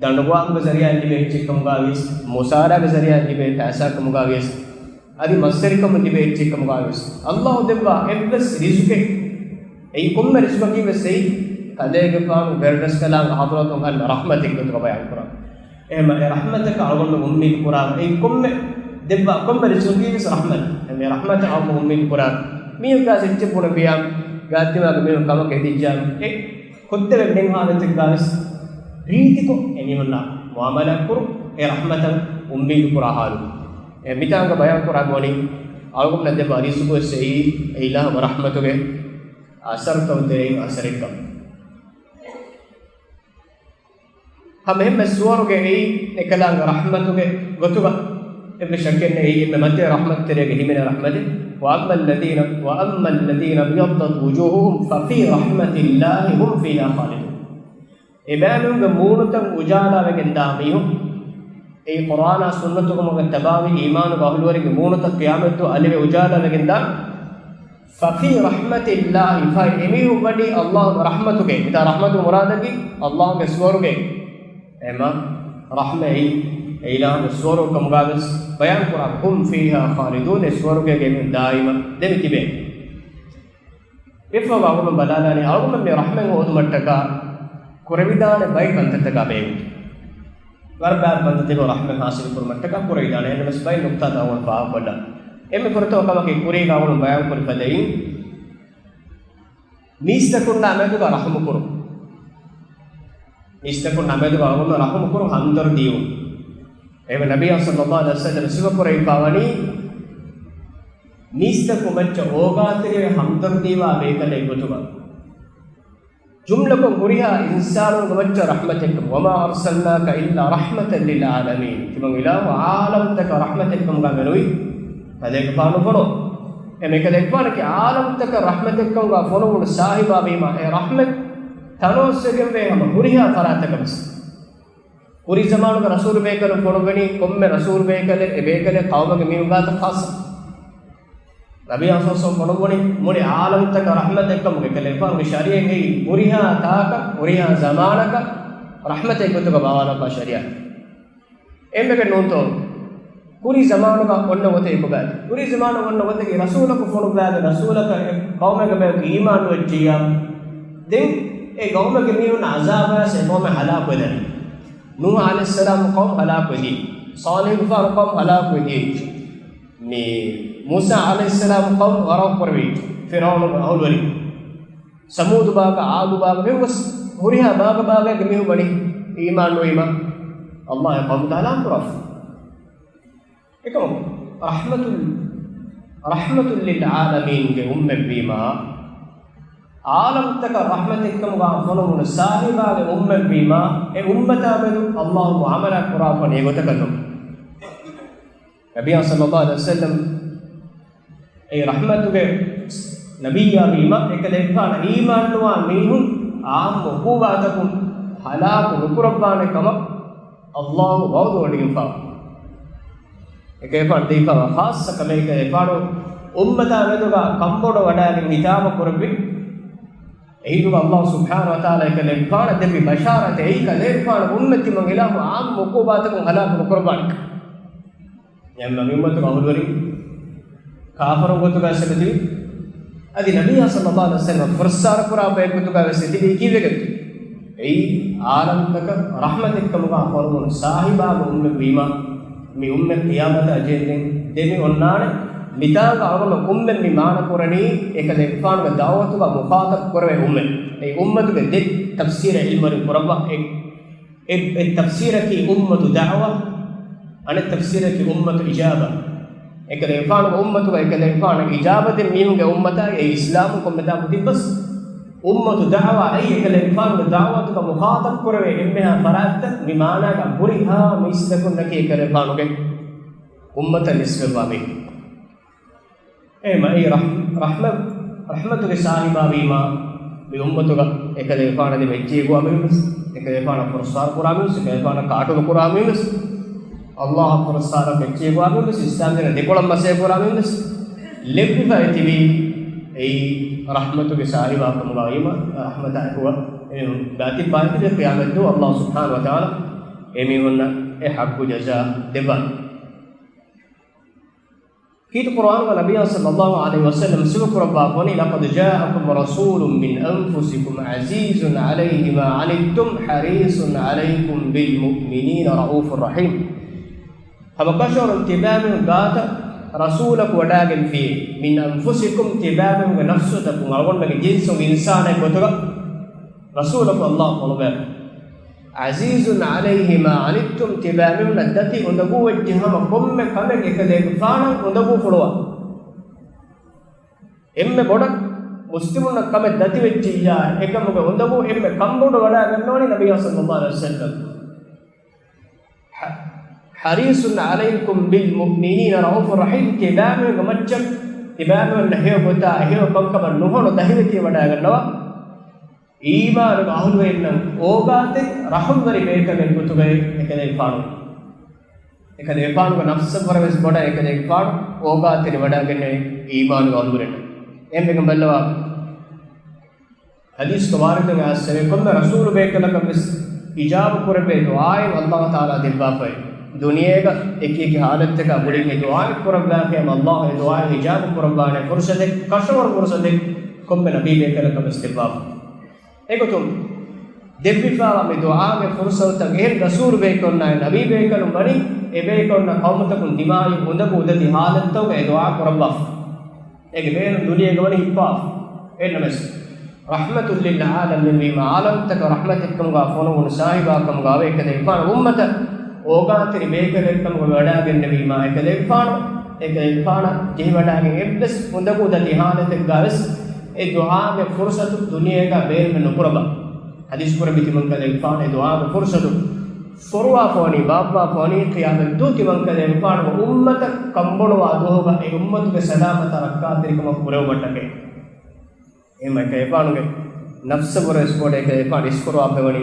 ދަނޑުގަވާހުގެ ޒަރީޢާއިން ލިބޭ އެއްޗެއްކަމުގަ ވިޔަސް، މުސާރައިގެ ޒަރީޢާއިން ލިބޭ ފައިސާކަމުގަ ވިޔަސް، އަދި މަސްވެރިކަމުން ލިބޭ އެއްޗެއްކަމުގަ ވިޔަސް، އައްލާހު ދެއްވާ އެއްވެސް ރިޒުޤެއް، އެއީ ކޮންމެ ރިޒުޤަކީ ވެސް އެއީ ތަދޭގެފާނު ބައްރަސްކަލާނގެ ޙަޟްރަތުން އަންނަ ރަޙްމަތެއް ގޮތުގަ ބަޔާންކުރާ. އެހެންމަ އެ ރަޙްމަތަކަށް އަޅުގަނޑު އުއްމީދު ކުރާ، އެއީ ކޮންމެ ދެއްވާ ކޮންމެ ރިޒުޤަކީ ވެސް ރަޙްމަތެއް. އެ ރަޙްމަތަށް އަޅުގަނޑު އުއްމީދު ކުރާ. މީހަކާ އެއްޗެއް ބުނެވިޔާ، ގާތްތިމާގެ މީހުން ކަމަކަށް ހެދިއްޖާ، އެ ކޮށްދެވޭ ދެން ހާލަތެއްގަ ވެސް ރީތިކޮށް އެމީހުންނާ މުއާމަލާތް ކުރުން، އެ ރަޙްމަތަށް އުއްމީދު ކުރާ ހާލު. އެ މިތާނގަ ބަޔާން ކުރާ ގޮނި، އަޅުގަނޑަށް ދެއްވާ ރިޒުޤު ވެސް އެއީ އެ އިލާހުގެ ރަޙްމަތުގެ އަސަރުތައް ތެރެއިން އަސަރެއްކަން. ހަމަ އެހެންމެ ސުވަރުގެ އެއީ އެކަލާނގެ ރަޙްމަތުގެ ގޮތުގަ އެއްވެސް ޝައްކެއް ނެތް، އެއީ އެންމެ މަތިވެ ރަޙްމަތު ތެރޭގަ ހިމެނޭ ރަޙްމަތެއް. وأما الذين، وأما الذين ابيضت وجوههم ففي رحمة الله هم فيها خالدون. އެބައިމީހުންގެ މޫނުތައް އުޖާލާވެގެން ދާ މީހުން، އެއީ ޤުރުއާނާ ސުންނަތުގެ ތަބާވީ އީމާނުގެ އަހުލުވެރިންގެ މޫނުތައް ޤިޔާމަތްދުވަހު އަލިވެ އުޖާލާވެގެން ދާ، ففي رحمة الله، ފަހެ އެމީހުން ވަނީ އައްލާހުގެ ރަޙްމަތުގައި. މިތާ ރަޙްމަތުގެ މުރާދަކީ އައްލާހުގެ ސުވަރުގެ. އެމަ ރަޙްމަތް އެއީ އެ އިލާހުގެ ސުވަރުގެ ކަމުގަ ވެސް ބަޔާން ކުރާ، هم فيها خالدون، އެ ސުވަރުގޭގައި އެމީހުން ދާއިމަށް ދެމި ތިބޭ. އެއްފަހަރު އަޅުގަނޑު ބަލާލާނީ، އަޅުގަނޑު މި ރަޙްމަތް ހޯދުމަށްޓަކާ ކުރެވިދާނެ ބައެއް ކަންތައްތަކާ ބެހޭ. ވަރަށް ބާރު ކަންތައްތަކެއް ރަޙްމަތް ޙާޞިލު ކުރުމަށްޓަކާ ކުރެވިދާނެ. އެހެންނަމަވެސް ބައެއް ނުކުތާތައް އަޅުގަނޑު ފާހަގަކޮށްލަން. އެންމެ ފުރަތަމަ ކަމަކީ ކުރީގަ އަޅުގަނޑު ބަޔާންކުރި ފަދައިން، މީސްތަކުންނާ މެދުގަ ރަޙުމުކުރުން. މީސްތަކުންނާ މެދުގަ އަޅުގަނޑު ރަޙުމުކުރުން، ހަމްދަރްދީވުން. އެހެންވެ ނަބިއްޔާ ޞައްލައްލާހު ޢަލައިހި ވަސައްލަމަ ސިފަކުރެވިފާވަނީ މީސްތަކުން މައްޗަށް އޯގާތެރިވެ ހަމްދަރްދީވާ ބޭކަލެއް ގޮތުގަ. ޖުމްލަކޮށް ހުރިހާ އިންސާނުންގެ މައްޗަށް ރަޙްމަތެއްކަމު، وما أرسلناك إلا رحمة للعالمين، ތިމަން އިލާހު ޢާލަމްތަކަށް ރަޙްމަތެއްކަމުގަ މެނުވީ. ކަލޭގެފާނު ފޮނުވުން. އެ މިކަލޭގެފާނަކީ ޢާލަމްތަކަށް ރަޙްމަތެއްކަމުގަ ފޮނުވުނު ސާހިބާ ވީމާ، އެ ރަޙްމަތް ތަނަވަސްވެގެންވޭ ހަމަ ހުރިހާ ފަރާތަކަށް ވެސް. ކުރީ ޒަމާނުގަ ރަސޫލު ބޭކަލުން ފޮނުއްވަނީ ކޮންމެ ރަސޫލު ބޭކަލެއް، އެ ބޭކަލެއް ޤައުމެއްގެ މީހުން ގާތަށް ޚާއްޞަ. ނަބީ އަސްލު ފޮނުއްވަނީ މުޅި ޢާލަމްތަކަށް ރަޙްމަތެއްކަމުގަ. ކަލޭގެފާނުގެ ޝަރީޢަތް އެއީ ހުރިހާ ތާކަށް، ހުރިހާ ޒަމާނަކަށް ރަޙްމަތެއް ގޮތުގަ ބާވާލައްވާ ޝަރީޢަތް. އެންމެގެ ނޫންތޯ؟ ކުރީ ޒަމާނުގަ އޮންނަ ގޮތެއް އެކުގައި. ކުރީ ޒަމާނުގަ އޮންނަ ގޮތެއް ރަސޫލަކު ފޮނުއްވާގެ ރަސޫލަކަށް އެ ޤައުމެއްގެ ބަޔަކު އީމާން ނުވެއްޖިއްޔާ، ދެން އެ ޤައުމެއްގެ މީހުންނަށް ޢަޒާބާ އެ ޤައުމެއް ހަލާކުވެދާނެ. ނޫޙު ޢަލައިހިއްސަލާމް ޤައުމު ހަލާކުވެދިޔަ. ޞާލިޙުގެފާނު ޤައުމު ހަލާކުވެދިޔަ. މި މޫސާ ޢަލައިހިއްސަލާމް ޤައުމު ޣަރަޤު ކުރެވި. ފިރްޢައުނުގެ އަހުލުވެރިން. ސަމޫދު ބާކަށް، ޢާދު ބާކަށް، މި ވެސް ހުރިހާ ބާކަށް ބާކަށް މީހުން ވަނީ އީމާން ނުވީމަ، ﷲ އެ ޤައުމުތައް ހަލާކު ކުރާފަ. އެކަމަކު، ރަޙްމަތު، ރަޙްމަތު ލިލްޢާލަމީންގެ އުއްމަތްވީމާ، ޢާލަމްތަކަށް ރަޙްމަތެއްކަމުގަ ފޮނުވުނު ސާހިބާގެ އުއްމަތްވީމާ، އެ އުއްމަތާ މެދު ﷲ މުއާމަލާ ކުރާފަ ނެގޮތަކަށް ނޫން. ނަބިއްޔާ ޞައްލައްލާހު ޢަލައިހި ވަސައްލަމް އެ ރަޙްމަތުގެ ނަބިއްޔާ ވީމަ، އެކަލޭގެފާނަށް އީމާންނުވާ މީހުން ޢާއްމު ޢުޤޫބާތަކުން ހަލާކު ނުކުރައްވާނެ ކަމަށް ﷲ ވަޢުދުވޮޑިގެންފާވަ. އެކަލޭގެފާނު ދީފާވާ ޚާއްޞަ ކަމެއް، އެކަލޭގެފާނު އުއްމަތާ މެދުގަ ކަންބޮޑުވަޑައިގެން ހިތާމަ ކުރެއްވި. އެހިނދުގަ ﷲ ސުބްޙާނަހޫ ވަތަޢާލާ އެކަލޭގެފާނަށް ދެއްވި ބަޝާރަތެއް، އެއީ ކަލޭގެފާނު އުއްމަތް ތިމަން އިލާހު ޢާއްމު ޢުޤޫބާތަކުން ހަލާކު ނުކުރައްވާނެ. އެހެންމަ މި އުއްމަތުގެ އަހުލުވެރިން ކާފަރުން ގޮތުގަ އެބަތިބި. އަދި ނަބިއްޔާ ޞައްލައްލާހު ޢަލައިހި ވަސައްލަމަ ފުރައްސާރަ ކުރާ ބައެއް ގޮތުގަ ވެސް އެތިބީ ކީއްވެގެން؟ އެއީ ޢާލަމްތަކަށް ރަޙްމަތެއްކަމުގަ ފޮނުވުނު ސާހިބާގެ އުއްމަތް ވީމަ، މި އުއްމަތް ޤިޔާމަތާ ޖެހެންދެން ދެމި އޮންނާނެ. މިތާނގަ އަޅުގަނޑު އުއްމަތް މި މާނަ ކުރަނީ، އެކަލޭގެފާނުގެ ދަޢުވަތުގަ މުޚާޠަބް ކުރެވޭ އުއްމަތް. އެ އުއްމަތުގެ ދެ ތަފްސީރެއް ޢިލްމުވެރިން ކުރައްވާ. އެ އެ، އެއް ތަފްސީރަކީ އުއްމަތު ދަޢުވާ، އަނެއް ތަފްސީރަކީ އުއްމަތު އިޖާބާ. އެކަލޭގެފާނުގެ އުއްމަތުގަ އެކަލޭގެފާނަށް އިޖާބަދިން މީހުންގެ އުއްމަތާ އެ އިސްލާމު ކޮންމެ ތާކު ތިއްބަސް. އުއްމަތު ދަޢުވާ އެއީ އެކަލޭގެފާނުގެ ދަޢުވަތުގަ މުޚާޠަބު ކުރެވޭ އެންމެހާ ފަރާތްތައް. މި މާނާގަ ހުރިހާ މީސްތަކުންނަކީ އެކަލޭގެފާނުގެ އުއްމަތަށް ނިސްބަތްވާ މީހުން. އެހެންވީމަ އެއީ ރަޙް-، ރަޙްމަ-، ރަޙްމަތުގެ ސާހިބާވީމާ، މި އުއްމަތުގަ އެކަލޭގެފާނަށް ދިމާ އެއްޗިހި ގޮވާ މީހުން ވެސް، އެކަލޭގެފާނަށް ފުރައްސާރަ ކުރާ މީހުން ވެސް، އެކަލޭގެފާނަށް ކާޓުނު ކުރާ މީހުން ވެސް، އައްލާހަށް ފުރައްސާރަކޮށް އެއްޗިހި ގޮވާ މީހުން ވެސް، އިސްލާމްދީނަށް ދެކޮޅަށް މަސައްކަތް ކުރާ މީހުން ވެސް ލެއްވިފައި ތިބީ އެއީ ރަޙްމަތުގެ ސާހިބާކަމުގައިވީމަ، ރަޙްމަތާއެކުގަ އެމީހުން ގާތި ބާތިލެއް ޤިޔާމަތްދުވަހު އައްލާހު ސުބްޙާނަހޫ ވަތަޢާލާ އެމީހުންނަށް އެ ޙައްޤު ޖަޒާ ދެއްވާނެ. ކީރިތި ޤުރުއާނުގަ ނަބިއްޔާ ޞައްލައްލާހު ޢަލައިހި ވަސައްލަމަ ސިފަކުރައްވާފަވަނީ، لَقَدْ جَاءَكُمْ رَسُولٌ مِّنْ أَنْفُسِكُمْ عَزِيزٌ عَلَيْهِ مَا عَنِتُّمْ حَرِيصٌ عَلَيْكُمْ بِالْمُؤْمِنِينَ رَءُوفٌ رَحِيمٌ. ހަމަކަށަވަރުން ތިބާމީހުން ގާތަށް ރަސޫލަކު ވަޑައިގެންފިއޭ، مِّنْ أَنْفُسِكُمْ، ތިބާމީހުންގެ ނަފްސުތަކުން، އަޅުގަނޑުމެންގެ ޖިންސުން، އިންސާނެއް ގޮތުގަ ރަސޫލަކު އައްލާހު ފޮނުވާފަ. عَزِيزٌ عَلَيْهِ مَا عَنِتُّمْ، ތިބާމީހުންނަށް ދަތި އުނދަގޫވެއްޖެ ހަމަ ކޮންމެ ކަމެއް އެކަލޭގެފާނަށް އުނދަގޫފުޅުވާ. އެންމެ ބޮޑަށް މުސްލިމުންނަށް ކަމެއް ދަތިވެއްޖިއްޔާ، އެކަމުގެ އުނދަގޫ އެންމެ ކަންބޮޑުވަޑައިގަންނަވަނީ ނަބިއްޔާ ޞައްލައްލާހު ޢަލައިހި ވަސައްލަމް. ޙަ-، حَرِيصٌ عَلَيْكُمْ بِالْمُؤْمِنِينَ رَءُوفٌ رَحِيمٌ، ތިބާމީހުންގެ މައްޗަށް، ތިބާމީހުންނަށް ހެޔޮ ގޮތާ، ހެޔޮ ކަންކަމަށް ނުހަނު ދަހިވެތިވެވަޑައިގަންނަވާ. އީމާނުގެ އަހުލުވެރިންނަށް އޯގާތެރި ރަޙުމްވެރި ބޭކަލެއް ގޮތުގައި އެކަލޭގެފާނު، އެކަލޭގެފާނުގެ ނަފްސަށްވުރެ ވެސް ބޮޑަށް އެކަލޭގެފާނު އޯގާތެރި ވަޑައިގެންނެވި އީމާނުގެ އަހުލުވެރިންނަށް. އެހެންވެގެން ބައްލަވާ، ޙަދީޘްގަ ވާރިދުވެ އައިސްފަވޭ، ކޮންމެ ރަސޫލު ބޭކަލަކަށް ވެސް އިޖާބަ ކުރެވޭ ދުޢާއެއް އައްލާހު ތަޢާލާ ދެއްވާފައި. ދުނިޔޭގަ އެކި އެކި ޙާލަތްތަކާ ގުޅިގެން ދުޢާއެއް ކުރައްވާފައި އައްލާހު އެ ދުޢާއަށް އިޖާބަ ކުރައްވާނެ ފުރުޞަތެއް، ކަށަވަރު ފުރުޞަތެއް ކޮންމެ ނަބީ ބޭކަލަކަށް ވެސް ދެއްވާފަ. އެގޮތުން ދެއްވިފައިވާ މި ދުޢާގެ ފުރުޞަތުތައް އެހެން ރަސޫލު ބޭކަލުންނާއި ނަބީ ބޭކަލުން ވަނީ އެ ބޭކަލުންނަށް ޤައުމުތަކުން ދިމާވި އުނދަގޫ ދަތި ޙާލަތްތަކުގައި އެ ދުޢާ ކުރައްވާފަ. އޭގެ ބޭނުން ދުނިޔޭގަ ވަނީ ހިއްޕާފަ. އެހެންނަމަވެސް، ރަޙްމަތުލް ލިލް ޢާލަމީން ވީމާ، ޢާލަމްތަކަށް ރަޙްމަތެއްކަމުގަ ފޮނުވުނު ސާހިބާކަމުގަ ވޭ އެކަލޭގެފާނު އުއްމަތަށް އޯގާތެރި ބޭކަލެއްކަމުގަ ވަޑައިގެންނެވީމާ، އެކަލޭގެފާނު، އެކަލޭގެފާނަށް ޖެހިވަޑައިގެން އެއްވެސް އުނދަގޫ ދަތި ޙާލަތެއްގަ ވެސް އެ ދުޢާގެ ފުރުޞަތު ދުނިޔޭގަ ބޭނުމެއް ނުކުރައްވާ. ޙަދީޘް ކުރެއްވި ތިމަންކަލޭގެފާނު އެ ދުޢާގެ ފުރުޞަތު ފޮރުވާފަވަނީ، ބާއްވާފަވަނީ ޤިޔާމަތްދުވަހު ތިމަންކަލޭގެފާނުގެ އުއްމަތަށް ކަންބޮޑުވާ ދުވަހުގަ އެ އުއްމަތުގެ ސަލާމަތާ ރައްކާތެރިކަމަށް ކުރެވުމަށްޓަކައި. އެހެންވެ އެކަލޭގެފާނުގެ ނަފްސަށްވުރެ ވެސް ބޮޑަށް އެކަލޭގެފާނު އިސްކުރައްވާފައިވަނީ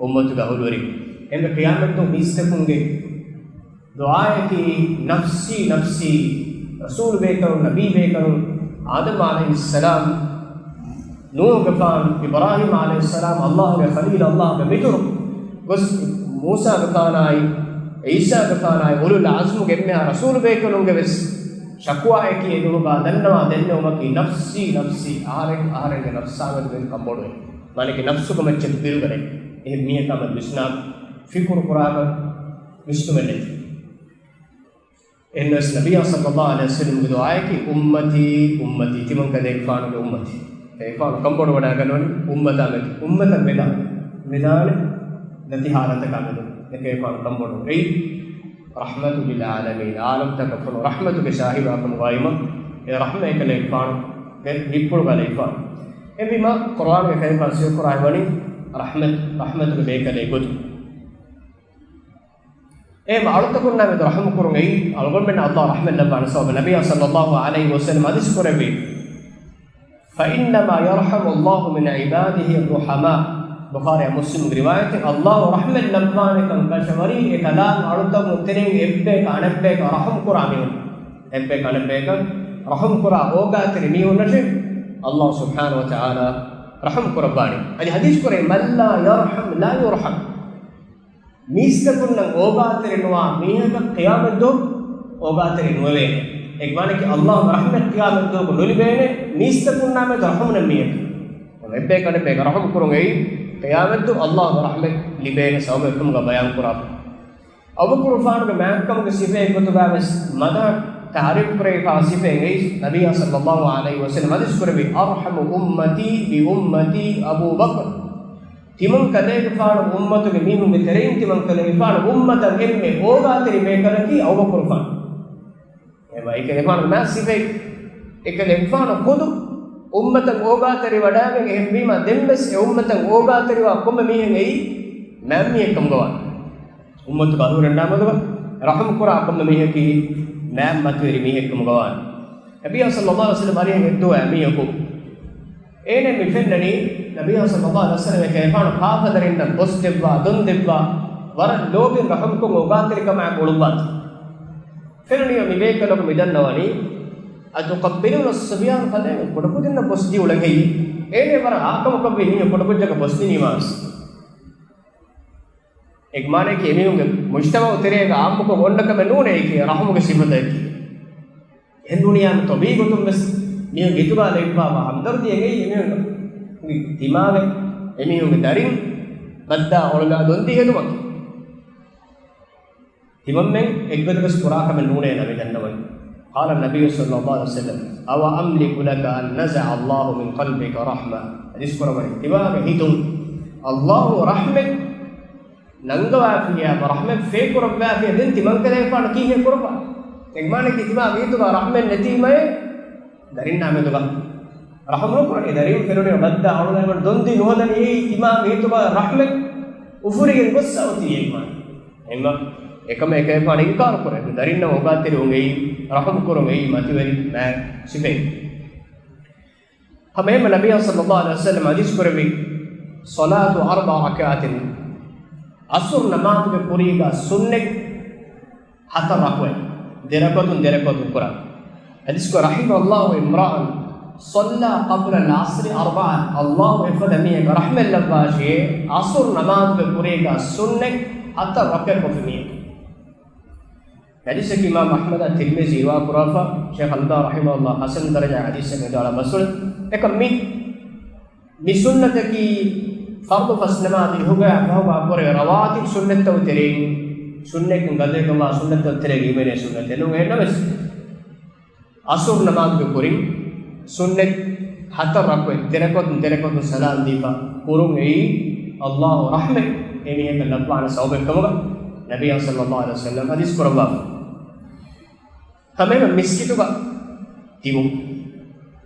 އުއްމަތުގެ އަހުލުވެރިން. އެހެންވެ ޤިޔާމަތްދުވަހު މީސްތަކުންގެ ދުޢާއަކީ ނަފްސީ ނަފްސީ. ރަސޫލު ބޭކަލުން، ނަބީ ބޭކަލުން، އާދަމް ޢަލައިހިއްސަލާމް، ނޫޙުގެފާނު، އިބްރާހީމް ޢަލައިހިއްސަލާމް، އައްލާހުގެ ޚަލީލް، އައްލާހުގެ މިތުރު، ގޮސް މޫސާގެފާނާއި، ޢީސާގެފާނާއި، އުލުލް ޢަޒްމުގެ އެންމެހާ ރަސޫލު ބޭކަލުންގެ ވެސް ޝަކުވާއަކީ އެ ދުވަހުގަ ދަންނަވާ ދެންނެވުމަކީ ނަފްސީ ނަފްސީ، އަހަރެން އަހަރެންގެ ނަފްސާމެދު މެދު ކަންބޮޑުވޭ. މާނައަކީ ނަފްސުގެ މައްޗަށް ބިރުގަނެ. އެހެން މީހަކާމެދު ވިސްނާ ފިކުރު ކުރާކަށް ވިސްނުމެއް ނެތި. އެހެންނަމަވެސް ނަބިއްޔާ ޞައްލައްލާހު ޢަލައިހި ވަސައްލަމްގެ ދުޢާއަކީ، އުއްމަތީ، އުއްމަތީ، ތިމަންކަލޭގެފާނުގެ އުއްމަތީ. އެކަލޭގެފާނު ކަންބޮޑުވަޑައިގަންނަވަނީ އުއްމަތާމެދު، އުއްމަތަށް ވެދާނެ، ވެދާނެ ދަތި ޙާލަތަކާމެދު އެކަލޭގެފާނު ކަންބޮޑުވެ. އެއީ ރަޙްމަތު ލިލް ޢާލަމީން، ޢާލަމްތަކަށް ފޮނު ރަޙްމަތުގެ ސާހިބާކަމުގައިވީމަ، އެ ރަޙްމަތް އެކަލޭގެފާނުގެ ހިތްޕުޅުގަ ލެއިފާނެ. އެހެންވީމަ، ޤުރުއާނުގައި ކަލޭގެފާނު ސިފަކުރައްވަނީ ރަޙްމަތް، ރަޙްމަތުގެ ބޭކަލެއް ގޮތުން. އެހެންވީމަ އަޅުތަކުންނާމެދު ރަޙުމް ކުރުން އެއީ، އަޅުގަނޑުމެންނަށް އައްލާހު ރަޙްމަތް ލައްވާނެ ސަބަބަށް. ނަބިއްޔާ ޞައްލައްލާހު ޢަލައިހި ވަސައްލަމް ޙަދީޘް ކުރެއްވި، فَإِنَّمَا يَرْحَمُ اللَّهُ مِنْ عِبَادِهِ الرُّحَمَاءَ. ބުޚާރީ މުސްލިމްގެ ރިވާޔަތެއް، އައްލާހު ރަޙްމަތް ލައްވާނެކަން ކަށަވަރީ އެކަލާނގެ އަޅުތަކުން ތެރެއިން އެއްބަޔަކަށް އަނެއްބަޔަކަށް ރަޙުމް ކުރާ މީހުން، އެއްބަޔަކަށް އަނެއްބަޔަކަށް ރަޙުމް ކުރާ އޯގާތެރި މީހުންނަށޭ އައްލާހު ސުބްޙާނަހު ވަތަޢާލާ ރަޙުމް ކުރައްވާނީ. އަދި ޙަދީޘް ކުރޭ، مَنْ لَا يَرْحَمْ لَا يُرْحَمْ. މީސްތަކުންނަށް އޯގާތެރި ނުވާ މީހަކަށް ޤިޔާމަތްދުވަހު އޯގާތެރި ނުވެވޭނެ. އޭގެ މާނައަކީ އައްލާހުގެ ރަޙްމަތް ޤިޔާމަތްދުވަހު ނުލިބޭނެ، މީސްތަކުންނާމެދު ރަޙުމް ނެތް މީހަކަށް. އެއްބަޔަކަށް އަނެއްބަޔަކަށް ރަޙުމް ކުރުން އެއީ، ޤިޔާމަތްދުވަހު އައްލާހުގެ ރަޙްމަތް ލިބޭނެ ސަބަބެއްކަމުގަ ބަޔާން ކުރާފަ. އަބޫބަކުރުފާނުގެ މާތްކަމުގެ ސިފައެއް ގޮތުގަ ވެސް މަދަހަށް ތަޢުރީފު ކުރެވިފާ ސިފައެއް އެއީ، ނަބިއްޔާ ޞައްލައްލާހު ޢަލައިހި ވަސައްލަމް ޙަދީޘް ކުރެއްވި، أَرْحَمُ أُمَّتِي بِأُمَّتِي أَبُو بَكْرٍ. ތިމަންކަލޭގެފާނު އުއްމަތުގެ މީހުންގެ ތެރެއިން ތިމަންކަލޭގެފާނު އުއްމަތަށް އެންމެ އޯގާތެރި ބޭކަލަކީ އަބޫބަކުރުފާނު. އެހެންވީމަ އެކަލޭގެފާނުގެ މާތް ސިފައެއް، އެކަލޭގެފާނު ޚުދު އުއްމަތަށް އޯގާތެރިވަޑައިގެން އެހެންވީމާ، ދެންވެސް އެ އުއްމަތަށް އޯގާތެރިވާ ކޮންމެ މީހެއް އެއީ މާތް މީހެއް ކަމުގަވާނެ. އުއްމަތުގެ އަހުރެންނާމެދުގަ ރަޙުމް ކުރާ ކޮންމެ މީހަކީ މާތް މަތިވެރި މީހެއް ކަމުގަވާނެ. ނަބިއްޔާ ޞައްލައްލާހު ޢަލައިހި ވަސައްލަމަ އަރިހަށް އެއްދުވަހު މީހަކު އޭނަ މި ފެންނަނީ، ނަބިއްޔާ ޞައްލައްލާހު ޢަލައިހި ވަސައްލަމަ އެކަލޭގެފާނު ކާފަދަރިންނަށް ގޮސް ދެއްވާ، ދޮން ދެއްވާ، ވަރަށް ލޯބިން ރަޙުމްކޮށް އޯގާތެރިކަމާ ގުޅުއްވާތީ. ފެނުނީ މި ބޭކަލަކު މި ދަންނަވަނީ، أتقبلون الصبيان؟ ކަލޭ، ކުޑަކުދިންނަށް ގޮސް ދިއުޅެން ހެއްޔޭ؟ އޭނަ ވަރަށް އާކަމަކަށްވީ މީހުން ކުޑަކުއްޖަކަށް ގޮސްދިނީމާސް. އެގެ މާނައަކީ އެމީހުންގެ މުޖްތަމަޢު ތެރޭގަ އާއްމުކޮށް އޮންނަ ކަމެއް ނޫނޭ އެކީ، ރަޙުމުގެ ސިފަތަކީ. އެހެން ނޫނިއްޔާ ތަބީޢީ ގޮތުން ވެސް މީހުން ހިތުގަ ލެއްވާފަ ހަމްދަރްދީ އެނގެއީ އެމީހުންގެ ތިމާގެ، އެމީހުންގެ ދަރިން ބައްދާ އޮޅުލާ ދޮންދީ ހެދުމަކީ. ތިމަންމެން އެއްގޮތަކަސް ކުރާ ކަމެއް ނޫނޭ ނަމެ ދަންނަވަނީ. قال النبي صلى الله عليه وسلم، أو أملك لك أن نزع الله من قلبك رحمة؟ ޙަދީޘް ކުރައްވަނީ، ތިމާގެ ހިތުން ﷲ ރަޙްމަތް ނަންގަވާފިއްޔާ، ރަޙްމަތް ފޭކުރައްވާފިއްޔާ، ދެން ތިމަންކަލޭގެފާނު ކީއްހޭ ކުރައްވާ؟ އެގެ މާނައަކީ ތިމާގެ ހިތުގަ ރަޙްމަތް ނެތީމައޭ، ދަރިންނާ މެދުގަ ރަޙުމް ނުކުރަނީ. ދަރިން ފެނުނީ ބައްދާ އަޅުގަނޑު ދޮންދީ ނުހަދަނީ. އެއީ ތިމާގެ ހިތުގަ ރަޙްމަތް އުފުރިގެން ގޮއްސަ އޮތީ އެގެ މާނަ. އެހެންމަ އެކަމަށް އެކަލޭގެފާނު އިންކާރު ކުރޭ. ދަރިންނަށް އޯގާތެރިވުން އެއީ، ރަޙުމް ކުރުން އެއީ މަތިވެރި މާތް ސިފައެއް. ހަމައެހެންމެ ނަބިއްޔާ ޞައްލައްލާހު ޢަލައިހި ވަސައްލަމަ ޙަދީޘް ކުރެއްވި، صلاة أربع ركعات، ޢަޞުރު ނަމާދުގެ ކުރީގަ ސުންނަތް ހަތަރު ރަކުޢަތް، ދެ ރަކުޢަތުން ދެ ރަކުޢަތުން ކުރާ. ޙަދީޘް ކުރެއްވި، رحم الله امرأ صلى قبل العصر أربعا، ﷲ އެފަދަ މީހަކަށް ރަޙްމަތް ލައްވާށޭ، ޢަޞުރު ނަމާދުގެ ކުރީގަ ސުންނަތް ހަތަރު ރަކުޢަތް ކޮށްފި މީހަކަށް. ޙަދީޘަކީ އިމާމް އަޙްމަދާ ތިރްމިޒީ ރިވާ ކުރާފަ، ޝޭޚް އަލްބާނީ ރަޙިމަހުﷲ ޙަސަން ދަރަޖާ ޙަދީޘެއް ވިދާޅުވާ ބަސްފުޅެއް. އެކަމް މި، މި ސުންނަތަކީ ފަރްޟު ފަސް ނަމާދު އިރުގައި ފަހުގަ ކުރެވޭ ރަވާތިބު ސުންނަތްތައް ތެރެއިން، ސުންނަތްކަން ގަދަވެގެންވާ ސުންނަތްތައް ތެރޭގަ ހިމެނޭ ސުންނަތެއް ނޫން. އެހެންނަމަވެސް، ޢަޞުރު ނަމާދުގެ ކުރިން ސުންނަތް ހަތަރު ރަކުޢަތް، ދެ ރަކުޢަތުން ދެ ރަކުޢަތުން ސަލާމް ދީފަ ކުރުން އެއީ ﷲ ރަޙްމަތް އެމީހަކަށް ލައްވާނެ ސަބަބެއް ކަމުގަ ނަބިއްޔާ ޞައްލައްލާހު ޢަލައިހި ވަސައްލަމަ ޙަދީޘް ކުރައްވާފަ. ހަމައެހެންމެ މިސްކިތުގަ ތިބުން،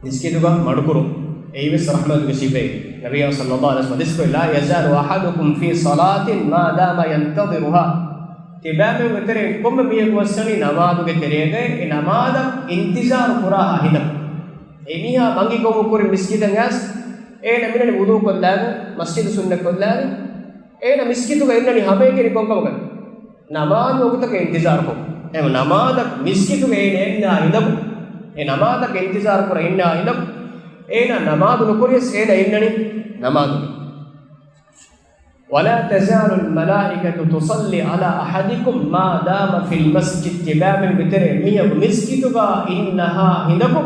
މިސްކިތުގަ މަޑުކުރުން އެއީވެސް ރަޙްމަތުގެ ސިފައެއް. ނަބިއްޔާ ޞައްލައްލާހު ޢަލައިހި ވަސައްލަމަ ޙަދީޘް ކުރެއްވި، لا يزال أحدكم في صلاة ما دام ينتظرها. ތިބައިމީހުންގެ ތެރެއިން ކޮންމެ މީހަކު ވެސްވަނީ ނަމާދުގެ ތެރޭގައި އެ ނަމާދަށް އިންތިޒާރު ކުރާހާ ހިނދަކު. އެ މީހާ ބަންގި ގޮވުން ކުރިން މިސްކިތަށް އައިސް، އޭނަ މިނަނީ ވުޟޫ ކޮށްލާގެން، މަސްޖިދު ސުންނަތް ކޮށްލާގެން، އޭނަ މިސްކިތުގަ އިންނަނީ ހަމައެކަނި ކޮންކަމަކަށް؟ ނަމާދު ވަގުތަކަށް އިންތިޒާރުކޮށް. އެ ނަމާދަށް މިސްކިތުގަ އޭނަ އިންނާ ހިނދަކު، އެ ނަމާދަށް އިންތިޒާރު ކުރަން އިންނާ ހިނދަކު، އޭނަ ނަމާދު ނުކުރިޔަސް އޭނަ އިންނަނީ ނަމާދުގަ. ولا تزال الملائكة تصلي على أحدكم ما دام في المسجد. ތިބާމެންގެ ތެރޭ މީހަކު މިސްކިތުގަ އިންނަހާ ހިނދަކު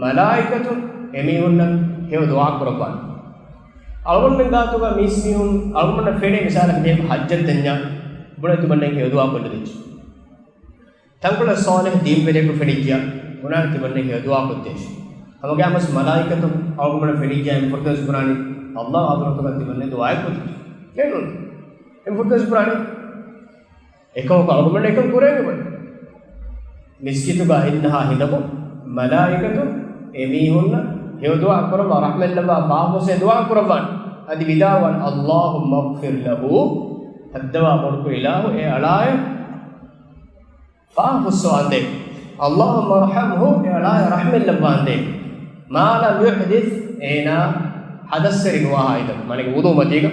މަލާއިކަތުން އެމީހުންނަށް ހެޔޮ ދުޢާ ކުރައްވާނެ. އަޅުގަނޑުމެން ގާތުގަ މީސްމީހުން އަޅުގަނޑަށް ފެނޭ މިސާލަކަށް މީހަކު ޙައްޖަށް ދަންޏާ ބުނޭ ތިމަންނަ ހެޔޮ ދުޢާ ކޮށްލަދެއްޗޭ. ތަންކޮޅެއް ޞާލިޙު ދީންވެރިޔަކު ފެނިއްޖެޔާ ބުނާނެ ތިމަންނަ ހެޔޮ ދުޢާ ކޮށްދޭށޭ. ހަމަގައިމުވެސް މަލާއިކަތުން އަޅުގަނޑަށް ފެނިއްޖެޔާ އެންމެ ފުރަތަމަ ވެސް ބުނާނީ ﷲ ޙަޟްރަތުގަ ތިމަންނަ ދުޢާއެއް ކޮށްދޭށޭ. ނޫން. އެންމެ ފުރަތަމަ ވެސް ބުނާނީ. އެކަމަކު އަޅުގަނޑުމެން އެކަން ކުރޭ ނުބުނޭ. މިސްކިތުގަ އިންނަހާ ހިނދަކު މަލާއިކަތުން އެމީހުންނަށް ހެޔޮ ދުޢާ ކުރައްވާ، ރަޙްމަތް ލައްވާ، ފާފަ ފުއްސޭ ދުޢާ ކުރައްވާނެ. އަދި ވިދާޅުވާނެ، اللهم اغفر له، ހައްދަވާ ބޮޑުކޮށް އިލާހު އެ އަޅާއަށް ފާފަ ފުއްސަވާނދޭ. اللهم ارحمه، އެ އަޅާއަށް ރަޙްމަތް ލައްވާނދޭ. ما لم يحدث، އޭނާ ޙަދަސްވެރި ނުވާހާ ހިނދަކު، މާނައަކީ ވުޟޫ މަތީގަ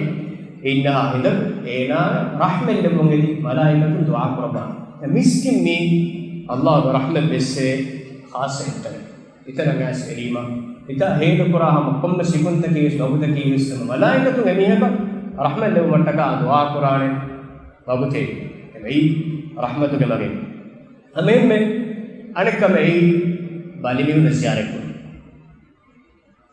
އިންނަހާ ހިނދަކު އޭނާއަށް ރަޙްމަތް ލެއްވުން އެދި މަލާއިކަތުން ދުޢާ ކުރައްވާނެ. މިސްކިތް މީ ﷲ ގެ ރަޙްމަތް ބެއްސޭ ޚާއްޞަ ހިތަށް. އެތަނަށް އައިސް އެރީމަ، އެތާ ހޭދަކުރާ ހަމަ ކޮންމެ ސިފަތަކީ ވެސް ވަގުތަކީ ވެސް މަލާއިކަތުން އެމީހަކަށް ރަޙްމަތް ލެއްވުމަށްޓަކާ ދުޢާ ކުރާނެ ވަގުތެއް. އެއީ ރަޙްމަތުގެ މަގެއް. ހަމައެހެންމެ އަނެއްކަމެއް އެއީ ބަލިމީހުންނަށް ޒިޔާރަތްކުރުން.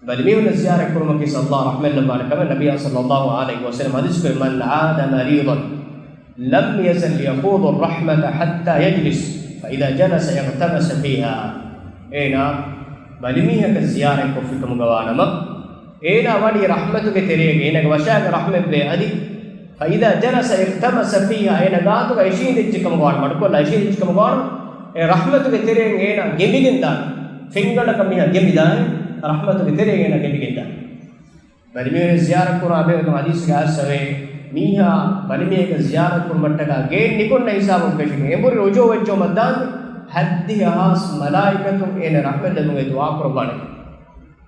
ބަލިމީހުންނަށް ޒިޔާރަތް ކުރުމަކީ ﷲ ރަޙްމަތް ލައްވާނެ ކަމެއް. ނަބިއްޔާ ޞައްލައްލާހު ޢަލައިހި ވަސައްލަމަ ޙަދީޘް ކުރެއްވި، من عاد مريضا لم يزل يحوض الرحمة حتى يجلس فإذا جلس اغتمس فيها. އޭނާ ބަލިމީހަކަށް ޒިޔާރަތް ކޮށްފިކަމުގަވާނަމަ، އޭނާ ވަނީ ރަޙްމަތުގެ ތެރޭގަ، އޭނާގެ ވަށާގެ ރަޙްމަތްވޭ އަދި، فإذا جلس اغتمس فيها، އޭނާ ގާތުގަ އިށީނދެއްޖެކަމުގަވާނަ، މަޑުކޮށްލާ އިށީނދެއްޖެކަމުގަވާނަ، އެ ރަޙްމަތުގެ ތެރެއިން އޭނާ ގެނބިގެންދާނެ. ފެންގަނޑަކަށް މީހާ ގެނބިދާނެ. ރަޙްމަތުގެ ތެރެއިން އޭނަ ގެންދިގެންދާނެ. ބަލިމީހުން ޒިޔާރަތް ކުރާ ބެހޭގޮތުން ޙަދީޘްގައި އައިސްފަވޭ، މީހާ ބަލިމީހެއްގެ ޒިޔާރަތް ކުރުމަށްޓަކާ ގެއިން ނިކުންނަ ހިސާބުން ފެށިގެން އެނބުރި ރުޖޫޢަ ވެއްޖައުމަށް ދާންދެން ހައްދިހަ ހާސް މަލާއިކަތުން އޭނަ ރަޙްމަތް ލެއްވުމުގެ ދުޢާ ކުރައްވާނެ.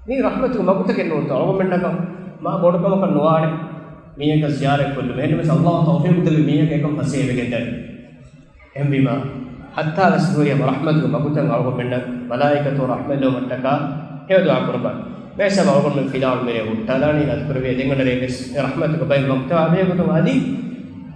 މީ ރަޙްމަތުގެ މަގުތަކެއް ނޫންތޯ؟ އަޅުގަނޑުމެންނަކަށް މާ ބޮޑު ކަމަކަށް ނުވާނެ މީހަކަށް ޒިޔާރަތް ކޮށްލުމަށް. އެހެންނަމަވެސް ﷲ ތައުފީޤު ދެއްވި މީހަކަށް އެކަން ފަސޭހަވެގެންދާނެ. އެހެންވީމާ، ހައްތާވެސް ނުވައި ހަމަ ރަޙްމަތުގެ މަގުތައް އަޅުގަނޑުމެންނަށް މަލާއިކަތުން ރަޙްމަތް ލެއްވުމަށްޓަކާ ހެޔޮ ދުޢާ ކުރައްވާނެ. މިހިސާބަށް އަޅުގަނޑުމެން ފިލާވަޅު މިރޭ ހުއްޓާލާނީ، އަދި ކުރެވޭ ދެންގަނޑަރޭ ވެސް އެ ރަޙްމަތުގެ ބައެއް ވަގުތު އާ ބެހޭގޮތުން އަދި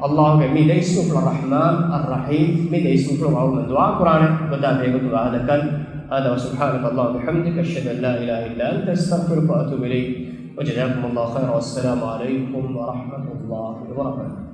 ﷲ ގެ މި ދެ އިސްމުފުޅަށް، ރަޙްމާން، އައްރަޙީމް، މި ދެ އިސްމުފުޅުން އަޅުގަނޑު ދުޢާ ކުރާނެ ގޮތާ ބެހޭގޮތުން ވާހަކަދައްކަން. هذا وسبحانك اللهم وبحمدك، أشهد أن لا إله إلا أنت، أستغفرك وأتوب إليك، وجزاكم الله خيرا، والسلام عليكم ورحمة الله وبركاته.